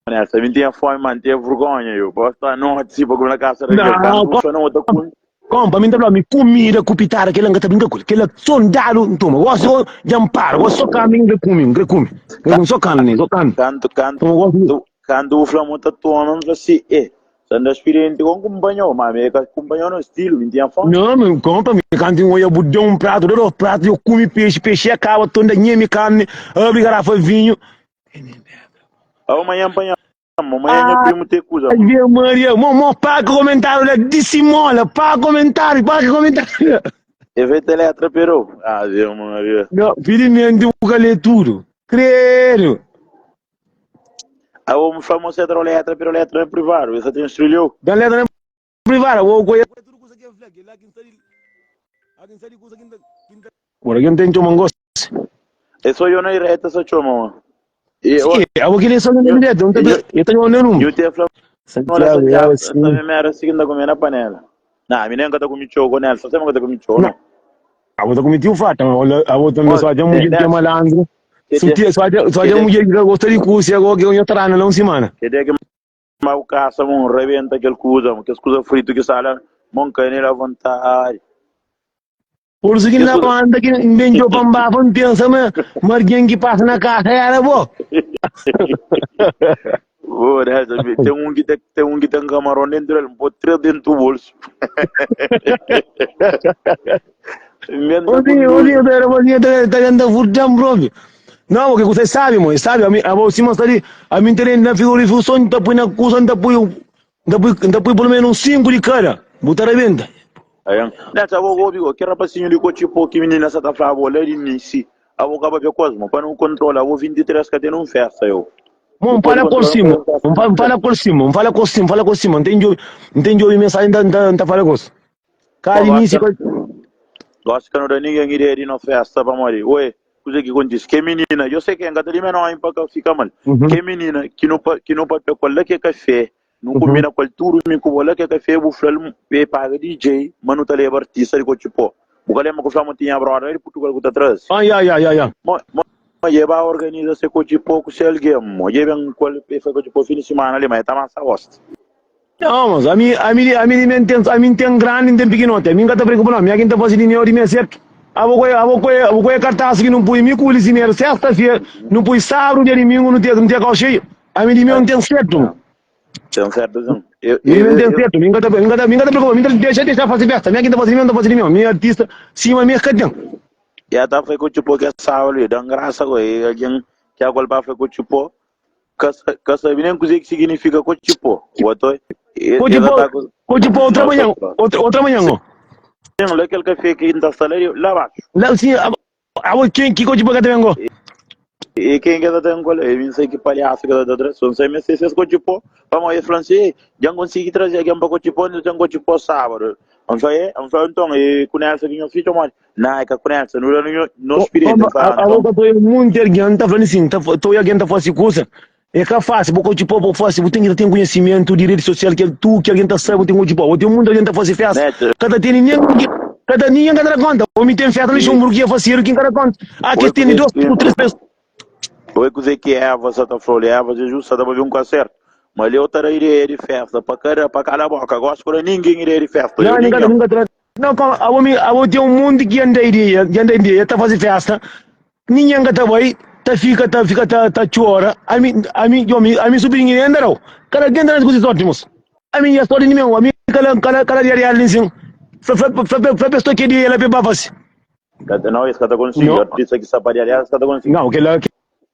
Nessa, me tinha fome, mano, tinha vergonha, eu. Posso estar não antecipa comer na casa daquele Não, cara, não não outra coisa. Com, para mim tá falando, comida com pitada, aquele que tá brincando com aquele sondado, toma, gosto de amparo, gosto só carne, não come, não come, só carne, só carne. Canto, canto, Toma, gosto. canto o Flamengo tá tomando, assim, eh, sendo experiente com companhão, mas me companhão no estilo, me tinha fome. Não, meu, compra, me canto um olho, deu um prato, deu prato, eu comi peixe, peixe acaba, toda nheme carne, abre garrafa de vinho. Amanhã apanhamos, amanhã meu primo tem coisa. Ave Maria, mo, paga comentário, lá, dissimula, paga comentário, paga comentário. Evento letra, pero. Ave Maria. Não, filho, o galê tudo. Credo. A o famoso letra, letra, pero letra é privado, essa tem estrelhou. Da letra privada, o coisa. Agora quem tem chama gosto. É só eu na direta, só chama, mano. E eu, Sim, eu queria só na direta, não tem, eu tenho um número. eu te falo, Santiago, eu assim. também era assim que comer na panela. Não, a menina que tá comendo choco nela, só sempre que tá comendo choco, não. A outra comitiu fato, a outra também só tinha mulher que é malandro. Só tinha mulher que gosta de curso e agora que eu ia na semana. Quer dizer que mal caça, um rebenta aquele coisa, que as coisas frito que sala, mon cai nele à vontade. Por isso que na banda que vendeu pambá, não pensa, mas alguém que passa na casa era bom. Pô, né, tem um que tem, tem um que tem camarão dentro dele, pôr três dentro do bolso. Ozinho, ozinho, ozinho, tá andando furtando, bro. Não, porque você sabe, mãe, sabe, a mim, a você mostra ali, a mim tem na frigorífico, só não tá põe na coisa, não tá põe, não tá põe pelo menos uns 5 de cara, botar a venda. Aí, né, sabe, o digo, que rapazinho de coche pô, que menina essa tá falando, olha de início, a boca vai ver cosmo, para não controlar, o 23 que tem um festa, eu. Bom, fala por cima, fala por cima, fala por cima, fala por cima, entende, entende ouvir mensagem, não tá fala coisa. Cara, início. Gosto que não dá ninguém ideia de não festa para morrer. Oi, coisa que acontece, que menina, eu sei que é de menor para fica mal. Que menina que não que não pode pegar que é café. Nu konbina ku el tudu mi ku bo la ke kafé bu fla-l pa e paga DJ ma nu ta leba artista di Kotxipó. Bu ka lenbra ku fla ma tinha broda la di Purtugal ku ta traze? Ah ya ya ya ya. Mo mo dje ba organiza se Kotxipó ku se algen mo dje ben ku el pa e fai Kotxipó fin di simana li ma e ta masa gosta. Não, mas ami ami ami di mi ten ami ten grandi n ten pikinoti ami n ka ta preokupa não mi aki n ta fasi di meu di mi é sertu abo ku abo ku abo ku e kartas ki nu pui mi ku Ulissi Melo sesta fera nu pui sabru dia dimingu nu ten nu ten kau xeiu ami di meu n ten sertu. Ten sertu sin. Eu Mi eu mi ten eu sertu mi n ka ta mi n ka ta mi n ka ta preokupa mi ta dexa dexa fasi festa mi aki n ta fasi di meu n ta fasi di meu mi artista sima mi es ka ten. Ya ta fai Kotxipó ke sábadu li dan grasa go e algen ke agora ba fai Kotxipó Ka ka sabe nen kuzê ki siginifika kotxipó. Oto e e Kotxipó, ta ta ku kotxipó outra Nossa, manhã, outra, outra manhã, ó. Sim, lá kel kafé ki N ta sta lá, lá baxu. Lá, sim, a, a, quem que kotxipó ka ta ben go? E quem que ta ten kol? E mi sei ki palhaço que ta ta tra. So, N sei me se ses kotxipó. Pamodi es fla-m si, "Ei, dja N konsigi traze algen pa kotxipó, nu ten kotxipó sábadu. N fla, "E?" N fla, "Nton, e ku Nelson ki nho fitxa modi?" Nah, e ka ku Nelson, nu da no no spiritu. N fla, Abo "Nton." ka ta monti algen ta fla assim, ta ta oi algen ta fasi kusa, e ka fasi, bo ka txipa bo fasi, bu ten ki ta ten konhesimentu di redi sosial ke tu ki algen ta sabe, bu ten ku txipa, bo ten monti algen ta fasi festa, Neto. ka ta tene nen ka ta ningen ka ta da konta, omi ten festa na E Luxemburgo ki e fasedu kin ka da konta, a oi kes tene kuzê dos ki ku tres pesoas. Oi kuzê ki Eva sa ta fla-u li, Eva, Jesus sa ta pabia un ka sertu, ma li eu ta da ideia di festa pa kada pa kala boka, gosi ku da ningen ideia di festa, Não, eu ninguém, ningen. ninguém tra... Não, como, abo, mi, abo tem um monte que anda ideia, que anda ideia, tá fazer festa, ninguém ka ta bai, ta fica, ta fica, ta, ta chora. A mi, a mi, yo, mi, a mi sobrinho nem anda não. Cada quem tá nas coisas ótimos. A mim é só de mim, a mim cada, cada, cada dia real nisso. Fra, fra, fra, fra, fra pessoa que dia ela pe bafas. Ka ta, não, es ka ta konsigi, Não, artista ki sta pa dia es ka ta konsigi. não, aquela,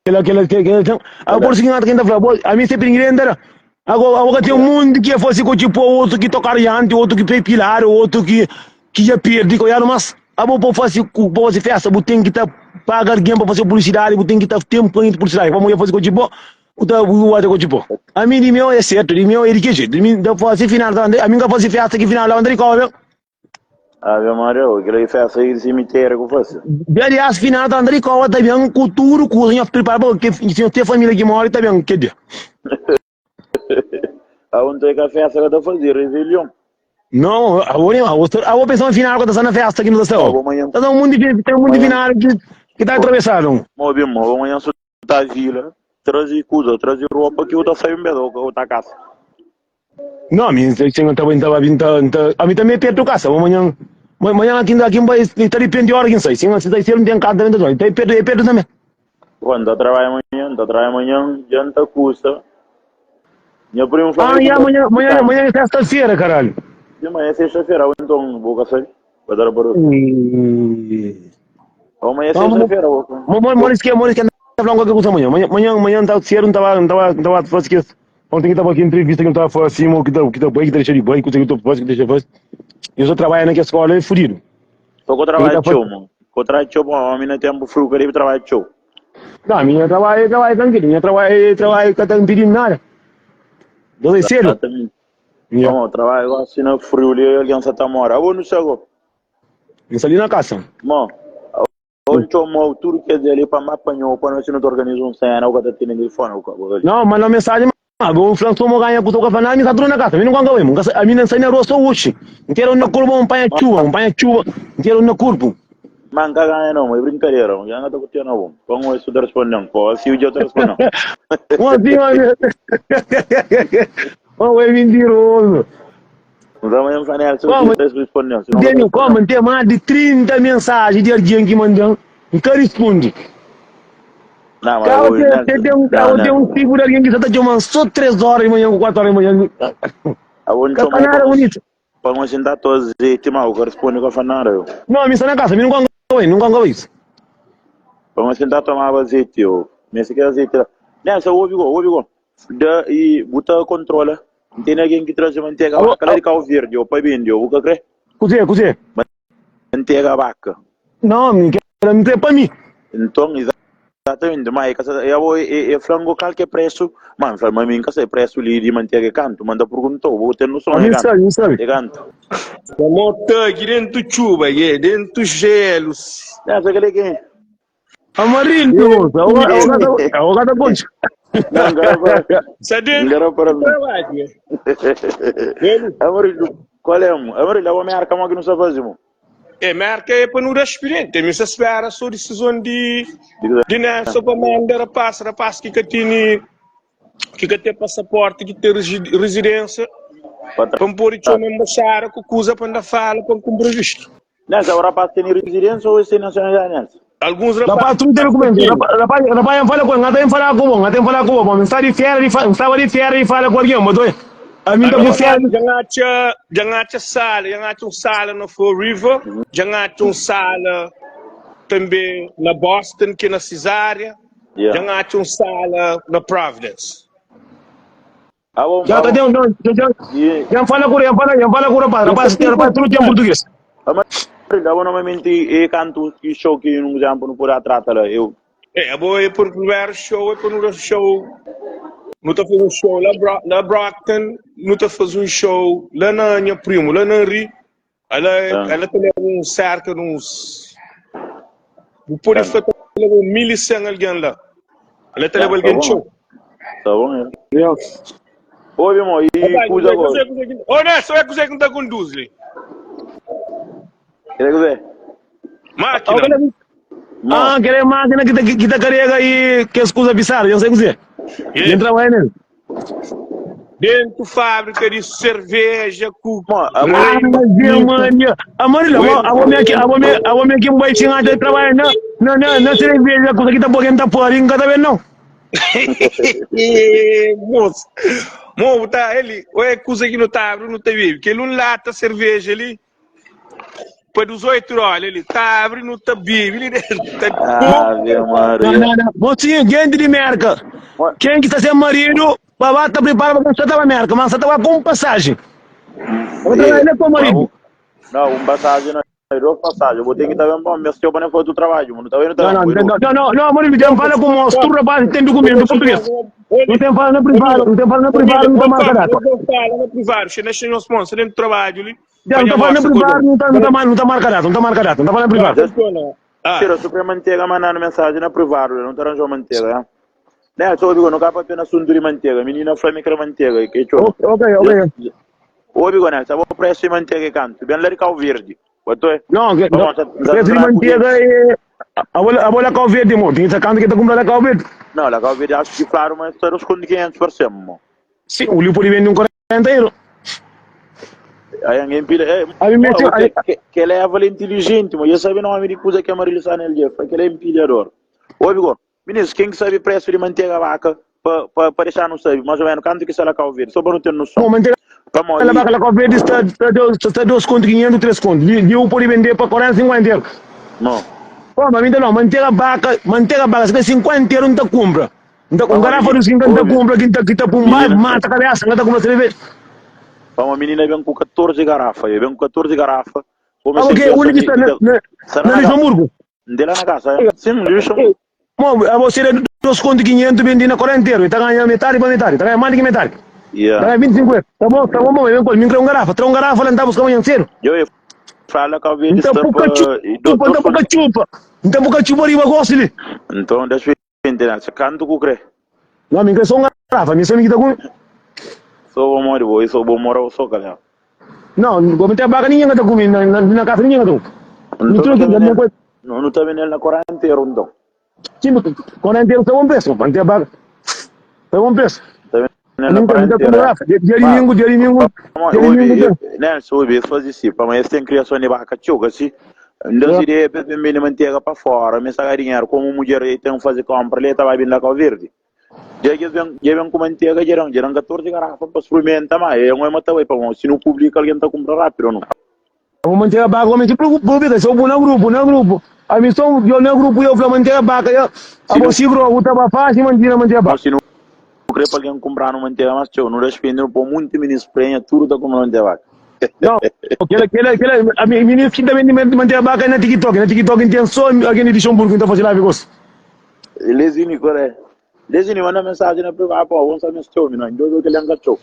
Kela, kela, kela, kela. Ah, por Kela, isso que nada quem tá falando, a mim sempre ninguém anda. Agora, agora tem um yeah. mundo que fosse com tipo outro que tocar diante, outro que pilar, outro que que já perde, que olhar, mas a boa fazer para fazer festa, você tem que tá pagar alguém para fazer publicidade, você tem que tá tempo para publicidade. Vamos fazer com tipo, o tá o até com tipo. A mim de meu é certo, de meu é de que jeito? De mim da fazer final, a mim que fazer festa que final lá onde ele Ave Maria, ô, kel-li festa aí di simitério ku fase. Aliás, final ta anda di koba ta ben ku tudu kuza nhos pripara pa ke si nhos ten família ki móre ta ben ke dia. Aonde ta ka festa ka ta faze revelion. Não, abo nem, abo, abo pensa no final que ta sta na festa que não ta sta. Abo manhã, Ta um monte de tem um monte de manhã, final que que tá atravessado. mo bem, mo manhã su ta vila, traze kuza, traze roupa que eu ta sai um belo, ou ta casa. Não, mi se não tá bem, tá bem, tá, tá, a mim também é perto de casa, amanhã, amanhã aqui aqui vai, tá depende de hora que sai. Se não se sai cedo não tem casa também, tá, tá perto, é perto também. Quando tá trabalha amanhã, tá trabalha amanhã, janta custa. Nha primo Ah, fala e que amanhã, amanhã, tá. amanhã é sexta-feira, caralho. De manhã é sexta-feira, ou então vou caçar. Vai dar barulho. Hum. Amanhã é Vamos, sexta-feira, vou. Maurício que Maurício que tá falando qualquer coisa amanhã. Amanhã, amanhã, amanhã tá cedo, não tava, não tava, não tava fazendo que ontem que tava aqui entrevista que não tava falando assim, que tá, que tá bem, que tá deixando de bem, que tá fazendo, que deixa fazer. Eu só trabalho naquela escola é fodido. Só que eu Ele trabalho tá show, fazendo. mano. Que eu trabalho show, bom, homem não tempo frio, que eu trabalho show. Não, minha trabalho, trabalho tranquilo, minha trabalho, trabalho que tá impedindo nada. Eu sei cedo. Exatamente. Yeah. Bom, eu trabalho agora assim no frio ali, alguém só tá mora. Eu não sei agora. Eu sali na casa. Bom, eu chamo tudo que é ali para me apanhar, para nós não organizar um cena, eu que tá tendo telefone, eu ali. Não, manda mensagem, mas o Franco mo ganha com o café na minha na casa, mim não ganha mesmo. A mim não sai na rua só hoje. Inteiro no corpo um panha chuva, um panha chuva, inteiro no corpo. Mas não ganha não, é brincadeira, já não tá curtindo não. Como isso tá respondendo? Pô, assim o dia tá respondendo. Um assim, olha. Oh, é mentiroso. Então amanhã não se Como, você tá respondendo, se não Daniel, como tem mais de 30 mensagens de alguém que mandou, nunca responde. Não, mas Cara, eu, tem, tem, tem um, não, cara, tem não. um tipo de alguém que só tá chamando só 3 horas de manhã, 4 horas de manhã. Eu vou Tá chamar nada para bonito. para não sentar todos azeite, mas eu respondo com a nada, eu. Não, a mim está na casa, a mim não ganha, não ganha isso. Para não sentar tomar azeite, eu. Nem sequer azeite lá. Nessa, ouve igual, ouve igual. Da, e buta controla. Não tem ninguém que traz manteiga Alô, vaca lá de Cabo Verde, ou para vender, eu vou crer. Cozinha, cozinha. Manteiga vaca. Não, não quero, não tem para mim. Então, exatamente, mas eu vou, eu frango qualquer preço, mano, fala, mas mim que sei preço ali de manteiga canto, manda perguntou, vou ter noção, A é mim canto, sabe, não sabe. é canto. Mota aqui dentro chuva, yeah, dentro gelos. Essa que é quem? Amarildo, é o gata, é o gata ponte. Não, n ka rapara. Sa N dentu ka rapara di mi. trabadju e. Ele. Amarildo, qual é, mo? Amarildo, abo merka mo ki nu sa faze, mo? E merka é pa nu da spiriente. Mi sa spera so disizon di di Nelson pa manda rapaz, rapaz ki ka tene ki ka ten pasaporti, ki ten rezidensia, Pa pa N pode txoma embaxada ku kuza pa N da fala pa N kunpra vistu. Nelson, o rapaz tene rezidensia ou es ten nasionalidadi, Nelson? Alguns rapaz Rapaz, tudo tem documento. tene. Rapaz, rapaz, eu falo com, eu falo com bom, eu falo com bom. Está de férias, estava de férias e fala com alguém, mas oi. A mim tá Ami com férias. dja N atxa, dja N atxa sala, dja N atxa un sala na Fall River, dja N atxa un sala tanbe na Boston, ki é na Cesária, dja N atxa un sala na Providence. Abo, Já abo, tá tem, não, já, já, e, já fala com, já fala, já fala com o rapaz, rapaz, rapaz, tudo tem português. Amarildo, abo normalmente e canto que show que um exemplo não pode trata lá, eu. É, abo é por primeiro show, é por um show. Nu ta fazer um show lá, Bro lá Brockton, nu ta fazer um show lá na nha primo, lá na Henri. Ela, Ah. ela ta leva um cerca de uns. Bu pode Tá. fla ta leva um 1100 alguém lá. Ela ta Tá, leva tá alguém bom. txeu. Tá bom, é. Ouve, irmão, e Rapaz, cuida kuzê, agora. kuzê, kuzê que- Ô, Nelson, é kuzê que não ta conduz li? Quer dizer, Máquina. Mo, Ah, aquela máquina que tá, que tá carrega aí, que as coisas bizarras, eu não sei o que dizer. Yeah. Entra lá, né? Dentro fábrica de cerveja ku Mo, a Ah, mano. Amarillo, a homem aqui, a homem, a homem aqui vai chegar de trabalho na na na na cerveja, coisa que tá por tá por aí, não tá vendo não. Moço, mo tá ele, é coisa que não tá abre, não tá bebe, que ele um lata cerveja ali pa 18 dólares, ele tá abre, não tá bebe, ele tá Ave Não, Maria. não, não. Mocinho, gente de merca. Quem que está sem marido, babá tá preparado para você tá merca, mas você tá com passagem. Vou trabalhar com o marido. Não, um passagem não. Duas passagens. Eu vou ter que estar bem bom. Meu senhor para não fazer o trabalho. Não tá vendo? Não, não, não, não, não, não, marido, já fala com o moço, tu rapaz tem documento português. Não tem fala na privada, não tem fala na privada, não tá marca data. Não fala na privado, você deixa nos sponsor dentro do trabalho ali. Já não tá falando na privada, não tá, não tá, não tá marca data, não tá marca data, não tá falando na privada. Ah. Tira, super manteiga mandando mensagem na privado, não tá arranjou manteiga, né? Né, só digo, não cabe apenas assunto de manteiga. Menina falou que era manteiga, que tchau. Ok, ok. Ô, digo, né, sabe o preço de manteiga canto? Bem lá de Cabo Verde. Botou? Não, que, Vamos, não, tá- preço de tá- manteiga é... A bola, a bola Cabo Verde, irmão. Tem essa canto que tá comprando a Cabo Verde. Não, lá Cabo Verde acho que claro, mas está uns 500 por cento, irmão. Sim, o Liverpool vende um 40 euros. Aí alguém pila. É, Aí me ó, aí- que, que ele é valente inteligente, mas eu sabe nome de coisa que a Marília Sanel foi que ele é empilhador. Ô, Bigor, ministro, quem que sabe preço de manteiga vaca para pa, deixar não sabe, mais ou menos, quanto que sai Cabo Verde, só para não ter noção. Bom, manteiga Pra morrer. la vaca la Cabo Verde está, está, dois, está 2 conto 500, 3 conto. Liverpool vender para 40, 50 euros. Não. Pô, mas então não, manteiga vaca, manteiga vaca, se 50 euros não tá compra. Não tá, um garrafa de 50 não tá compra, que tá, que tá pumba, mata a cabeça, não tá compra cerveja. Para uma menina vem com 14 garrafas, vem com 14 garrafas. Ah, ok, o único que está na, na, na Luxemburgo. De lá na casa, é? Sim, Luxemburgo. Bom, a você é 2 conto 500 vende na 40 euros, tá ganhando metade para metade, tá ganhando mais do que metade. Tá Yeah. ganhando 25 euros. Tá bom, tá bom, bom, vem com, me um garrafa, traz um garrafa, lá tá buscando amanhã cedo. Eu ia falar Cabo Verde Então está pouca para. chupa, então pouca chupa. Então pouca chupa riba gosto ali. Então, deixa eu entender. Se canto com crê. Não, me só um garrafa, me só me quita com. Sou bom moro, boy, sou bom moro, sou calhau. Não, vou meter a vaca ninguém tá comendo, na, na, na casa ninguém tá comendo. Não Então, trouxe, tá não vendendo- coisa. não, não tá vendendo na 40 euros, então. Sim, 40 euros tá bom preço, manter a vaca. Tá bom preço. Tá vendendo na Nunca 40 nunca com euros. garrafa. Dia de domingo, dia de domingo, dia de domingo. Né, soube, faz isso. Para amanhã tem criação de vaca, tchuga, assim. Então, se de repente vende manteiga para fora, me saca dinheiro, como mulher aí tem que fazer compra, ele estava vindo lá com verde. Já que vem, já vem com manteiga, geram, geram 14 garrafas para experimentar, mas é uma mata aí, para se não publica, alguém tá comprando rápido, não? Vou manter a vaca, homem, se preocupa, só vou no grupo, no grupo. A missão, eu no grupo, eu vou manter a vaca, eu, a você grupo, tava fácil, manter, manter a vaca. Mas se não crê para alguém comprar uma manteiga, mas tchau, não responde, não põe muito ministro prenha, tudo tá comprando manteiga vaca. Não, aquela, aquela, aquela, a minha menina que também manter a vaca na TikTok, na TikTok tem só alguém de Luxemburgo que tá fazendo live com você. Lezini, qual é? Lezini, manda mensagem na privada, pô, vamos saber se teu, menino, então eu que ele engatou.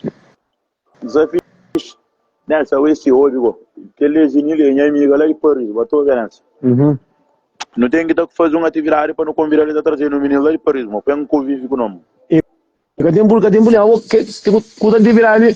Desafio, nessa, esse óbvio, que Lezini, ele é minha amiga lá de Paris, botou a nessa. Uhum. Não tem que tá fazer uma atividade para não convidar ele a trazer o menino lá de Paris, mas põe um convívio com o nome. Ka ten ka ten problema. Abo ke kusa di bira mi.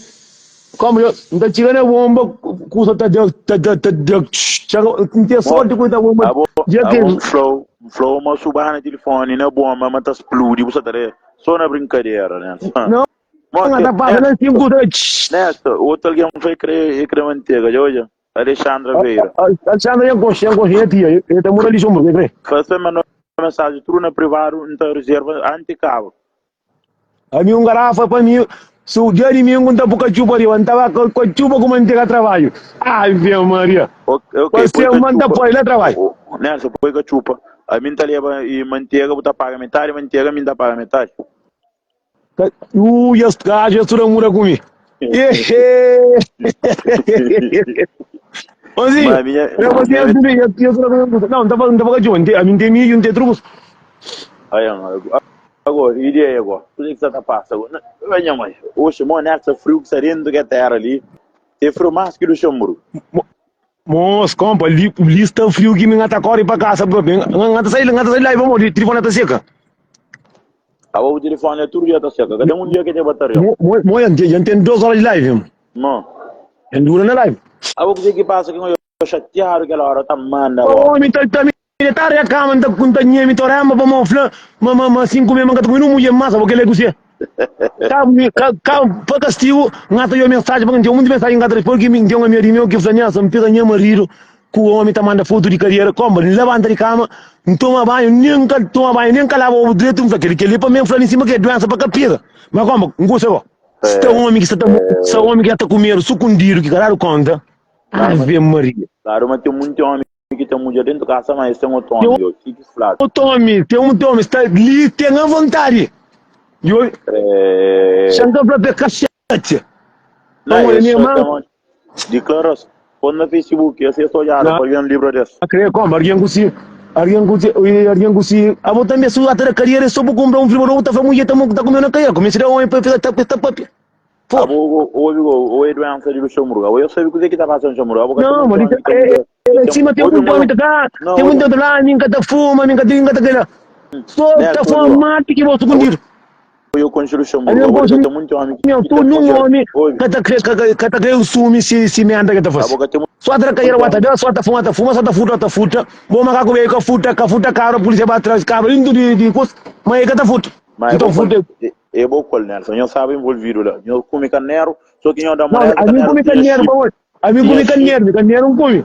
Como yo N ta txiga na bomba kusa ta da ta da ta da txaga N ten sorti ku ta bomba Abo dia ke abo N flau N flau ma su ba na tilifoni na bomba ma ta spludi bu sa ta da so na brinkadera né. Não Mo ta ke pasa na sim kusa Nesta otu algen fla kre e kre mantega dja odja Alexandra Veira. Alexandra nha konxe nha konxe nha tia e ta mora Luxemburgo e kre. Fla se manda mensagem tudo na privado N ta reserva anti kaba. Ami un garafa pa mi su dia dimingu N ta pu katxupa riba N ta ba katxupa ku mantega trabadju Ave Maria Ok, pa poi se ma N ta katxupa poi la trabadju. Nelson poi katxupa ami N ta leba i mantega bu ta paga metadi mantega ami N ta paga metadi. Ui, es gaju es tudu muda ku mi. Ozi, Ma minha, eu vou minha ter tudo, eu eu tudo com Não, não tá não tá pra não tem, a mim tem milho, não tem trucos. Aí, agora, ideia agora. O que você tá passa agora? Venha, mãe. Oxe, mano, nessa frio que está dentro que é terra ali. Tem frio mais que Luxemburgo. Mos, kompa, li, li sta friu ki mi nga ta kori pa kasa propi. Nga, nga ta sai, nga ta sai live pamodi tilifoni ta seka. Abo bu tilifoni é tudu dia ta seka. Ka ten un dia ki ten bataria. Mo, mo, mo yan, yan ten 2 horas di live. Mo. Yan dura na live. Abo kuze ki pasa ki nga yo xatiadu kel ora ta manda bo. Omi ta ta mi ta ria kama nta nta nhemi ta oramba pa mo fla ma ma ma sin kume ma nka ta kume nu mudjer mas abo kela é kuse. Ka ka ka pa kastigu nga ta yo mensagem pa nten munti mensagem nga ta responde ki nten un amiga di meu ki fla nessa npega nha marido ku omi ta manda foto di kariera komba n labanta di kama n toma banho nen ka toma banho nen ka laba obu dretu n fla keli keli pa mi fla li sima ki é duensa pa ka pega ma komba n gosta go sta omi ki sta ta sta omi ki ta kumedu sukundidu ki ka dadu konta ave maria. Claro ma ten munti omi ki ten mudjer dentu kasa ma es ten otu omi yo ki ki fladu. Otu omi ten otu omi sta li ten a vontadi yo xa nka fla pe ka xatia Na es xatia modi diklarason pon na facebook es es odjadu pa algen libra des. Kre koma algen ku si algen ku si algen ku si abo tanbe su ata da kariera so bu kumpra un frigorífiku ta fla mudjer ta ta kumeu na kariera kume si da omi pa ta ta papia. Fo. Abo obi go ou é doença de Luxemburgo. Abo eu sabe kuze ki ta passa no Luxemburgo. Abo ka Não, mas tem é, é, é, cima tem muito homem que tá, tem muito homem lá, ninguém tá fuma, ninguém tá, ninguém tá querendo. Só tá fuma mate que você contigo. Eu conheço Luxemburgo. Abo tem muito homem que Não, tu num homem que tá cre que tá querendo sumi se se merda que tá fazendo. Só tá cair wata, dela só tá fuma, tá fuma, só tá futa, tá futa. Bom macaco veio que futa, que futa cabra, polícia vai atrás, cabra indo de de coisa, mas é que tá futa. Mas Então é bo futa. É bo kual, Nelson. Nho staba involvidu la. Nho kume kaneru, so ki nho da Não, moneda, ami kaneru kume tinha kaneru, chip. pa oi. Ami Tinha kume chip. kaneru, kaneru N kume.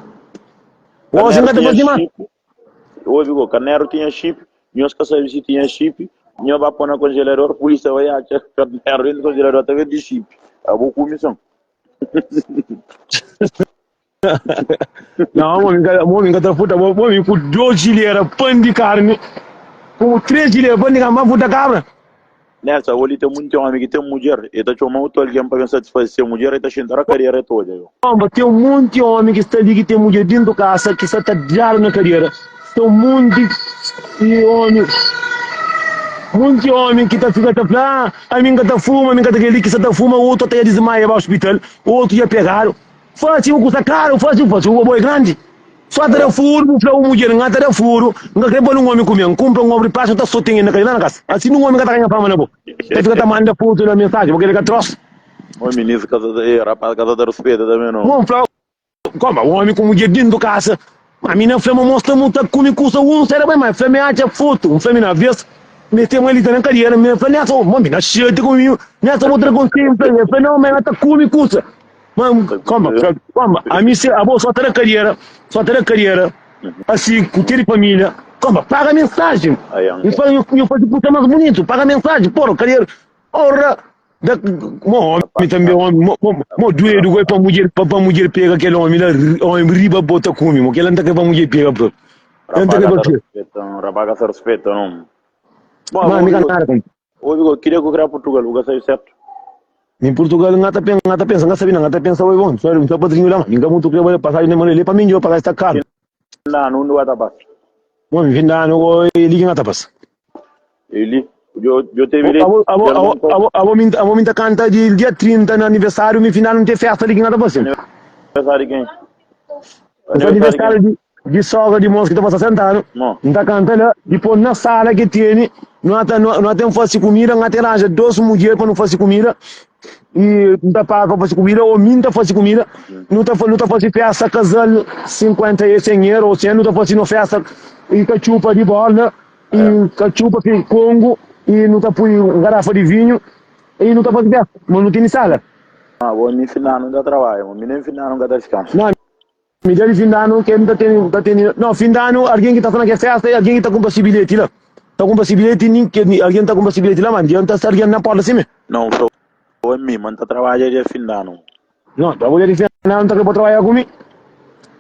Gosi N Kaneru ka ta tinha fasi mas. chip. Obi go, kaneru tinha chip. Nho ka sabe si tinha chip. Nho ba po na konjelador, pulisia bai atxa kaneru dentu konjelador ta bem di chip. Abo kume son. Não, homem, homem ka ta futa, homem ku 2 gilera pan di carne, ku 3 gilera pan di carne, ba futa cabra. Nelson, abo li ten munti omi ki ten mudjer, e ta txoma otu algen pa ben satisfaze se mudjer, e ta xinta ra kariera e ta odja yo. Homba, ten un monti omi ki sta li ki ten mudjer dentu kasa ki sta ta djadu na kariera. Sta un monti di omi, monti omi ki ta fika ta fla, ah, ami N ka ta fuma, ami N ka ta kel-li, ki sta ta fuma, otu ata dja dismaia ba ospital, otu dja pegadu. Fasi un kusa karu, fasi, fasi un bo é grandi. Só ta da furu, bu fla un mudjer, N ka ta da furu, N ka kre pa nun omi kume. N kunpra un obu di plástiku, ta soten el na kasa, la na kasa. Asi nun omi ka ta ganha fama na bo. Ta fika ta manda fotu na mensajen, bo kre ka trosa. Oi ministru ka ta, eh, rapaz ka ta ta rispeta tanbe no. Mon fla, koma, omi ku mudjer dentu kasa. Ma mi na fla ma mos ta mu ta kume kusa un sai da bai, ma fla mi atxa fotu. N fla mi na vez, mi ten ma li ta na kadiera, mi fla nessa, mo mi na xati ku mi, nessa bo tra konselhu, mi fla no, ma ta kume kusa. Ma, koma, koma, ami se abo só ta da kariera, só ta da kariera, asi, ku ter família, koma, paga mensagem. Nhu fala, nhu, nhu fazi kusa mais bonito, paga mensagem, porra, kariera, ora, da, mo homi tambe, homi, mo, mo, mo duedu goi pa mudjer, pa, pa mudjer pega kel homi la, homi riba bota kumi, mo kel nta kre pa mudjer pega propi. Nta kre pa pega. Rapaz ka ta respeta, não. Bom, Ma, mi ka nada com. Obi go, kiria ku kria Portugal, bu ka sabi sertu? Mi Portugal nga ta pensa, nga ta pensa, nga sabi na, nga ta pensa oi bon, só só padrinho lá, mi ka muito kria passagem nem mano, ele pa mim jo passagem está caro. Fin de ano, undi ba ta passa? Bom, fim de ano go, ele que nga ta passa. Ele, jo jo teve ele. Abo abo abo abo abo mi abo mi ta canta de dia 30 no aniversário, mi final não tem festa ali que nga ta passa. Aniversário de quem? Aniversário de. Di sogra di mos ki ta pasa 60 anu, N ta kanta la. Dipos na sala ki tene, no ta no ten fasi kumida, N ta ranja dos mudjer pa no fasi kumida, i N ta paga pa fasi kumida, o mi N ta fasi kumida. No ta no ta fasi festa kazal 50 e 100 euro o 100, no ta fasi no festa i katxupa di borda, i katxupa ki kongu, i no ta pui un garafa di vinhu, i no ta fasi festa, ma no tene sala. Ah, bo mi fin di anu N ta trabadja, mi nen fin di anu N ka ta diskansa. Na Mi dia di fin di anu ke N ta tene, N ta tene, no, fin di anu algin ki ta sta na ke festa i algin ki ta kunpra si bilheti la. Ta kunpra si bilheti, nin ke algin ta kunpra si bilheti la, ma dia N ta sta algin na porta sime. No, N fla, mi, ma N ta trabadja dia fin di anu. No, ta bo dia di fin di anu N ta kre pa trabadja ku mi.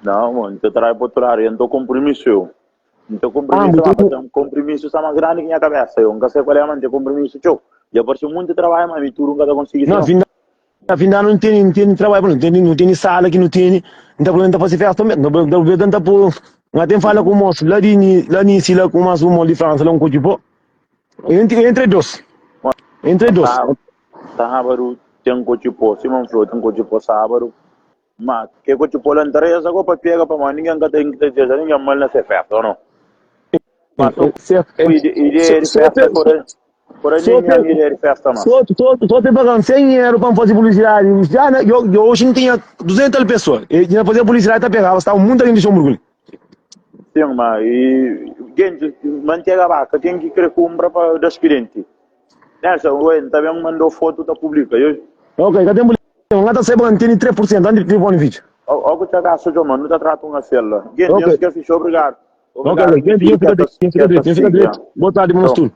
No, mo, N ta trabadja pa utru ladu, N ta kunprimisu eu. N ta Ah, kunprimisu, bu ma ten. pa ten kunprimisu sta mas grandi ki nha kabesa eu. N ka sai kual é, ma N ten kunprimisu txeu. Dja parse munti trabadju, ma mi tudu N ka ta konsigi si No, no. fin di Na fin di anu nu tene, nu tene trabadju, nu tene, nu tene sala ki nu tene, nu ta nu ta fasi festa mesmu, nu ta nu ta pô, nu ten fala ku mosu la di la Nice la ku mas un di França la un kutxi pô, entre entre dos, entre dos. Sábadu ten kutxi pô, sima N fla-u ten kutxi pô sábadu, ma ke kutxi pô la N ta reza go pa pega pamodi ningen ka ta deseja ningen mal na se festa, o no? Ma so ku ideia di festa por por aí nem minha ideia de festa mas. Só só só te pagando 100 euros para fazer publicidade. Já na, eu, eu hoje não tinha 200 pessoas. E tinha fazer publicidade tá pegava, estava muita gente de Luxemburgo. Sim, mas e gente, manteiga vaca, quem que quer compra para dar expediente. Nelson, ué, tá bem mandou foto tá publica. Eu Ok, ka tem problema. Nga ta saiba que tem 3% antes de telefone vídeo. Ó, que te gasto, João, não tá trata uma cela. Gente, Ok. eu esqueci, obrigado. Ok, ok. Gente, fica direito, fica direito, fica direito. Boa tarde, mano.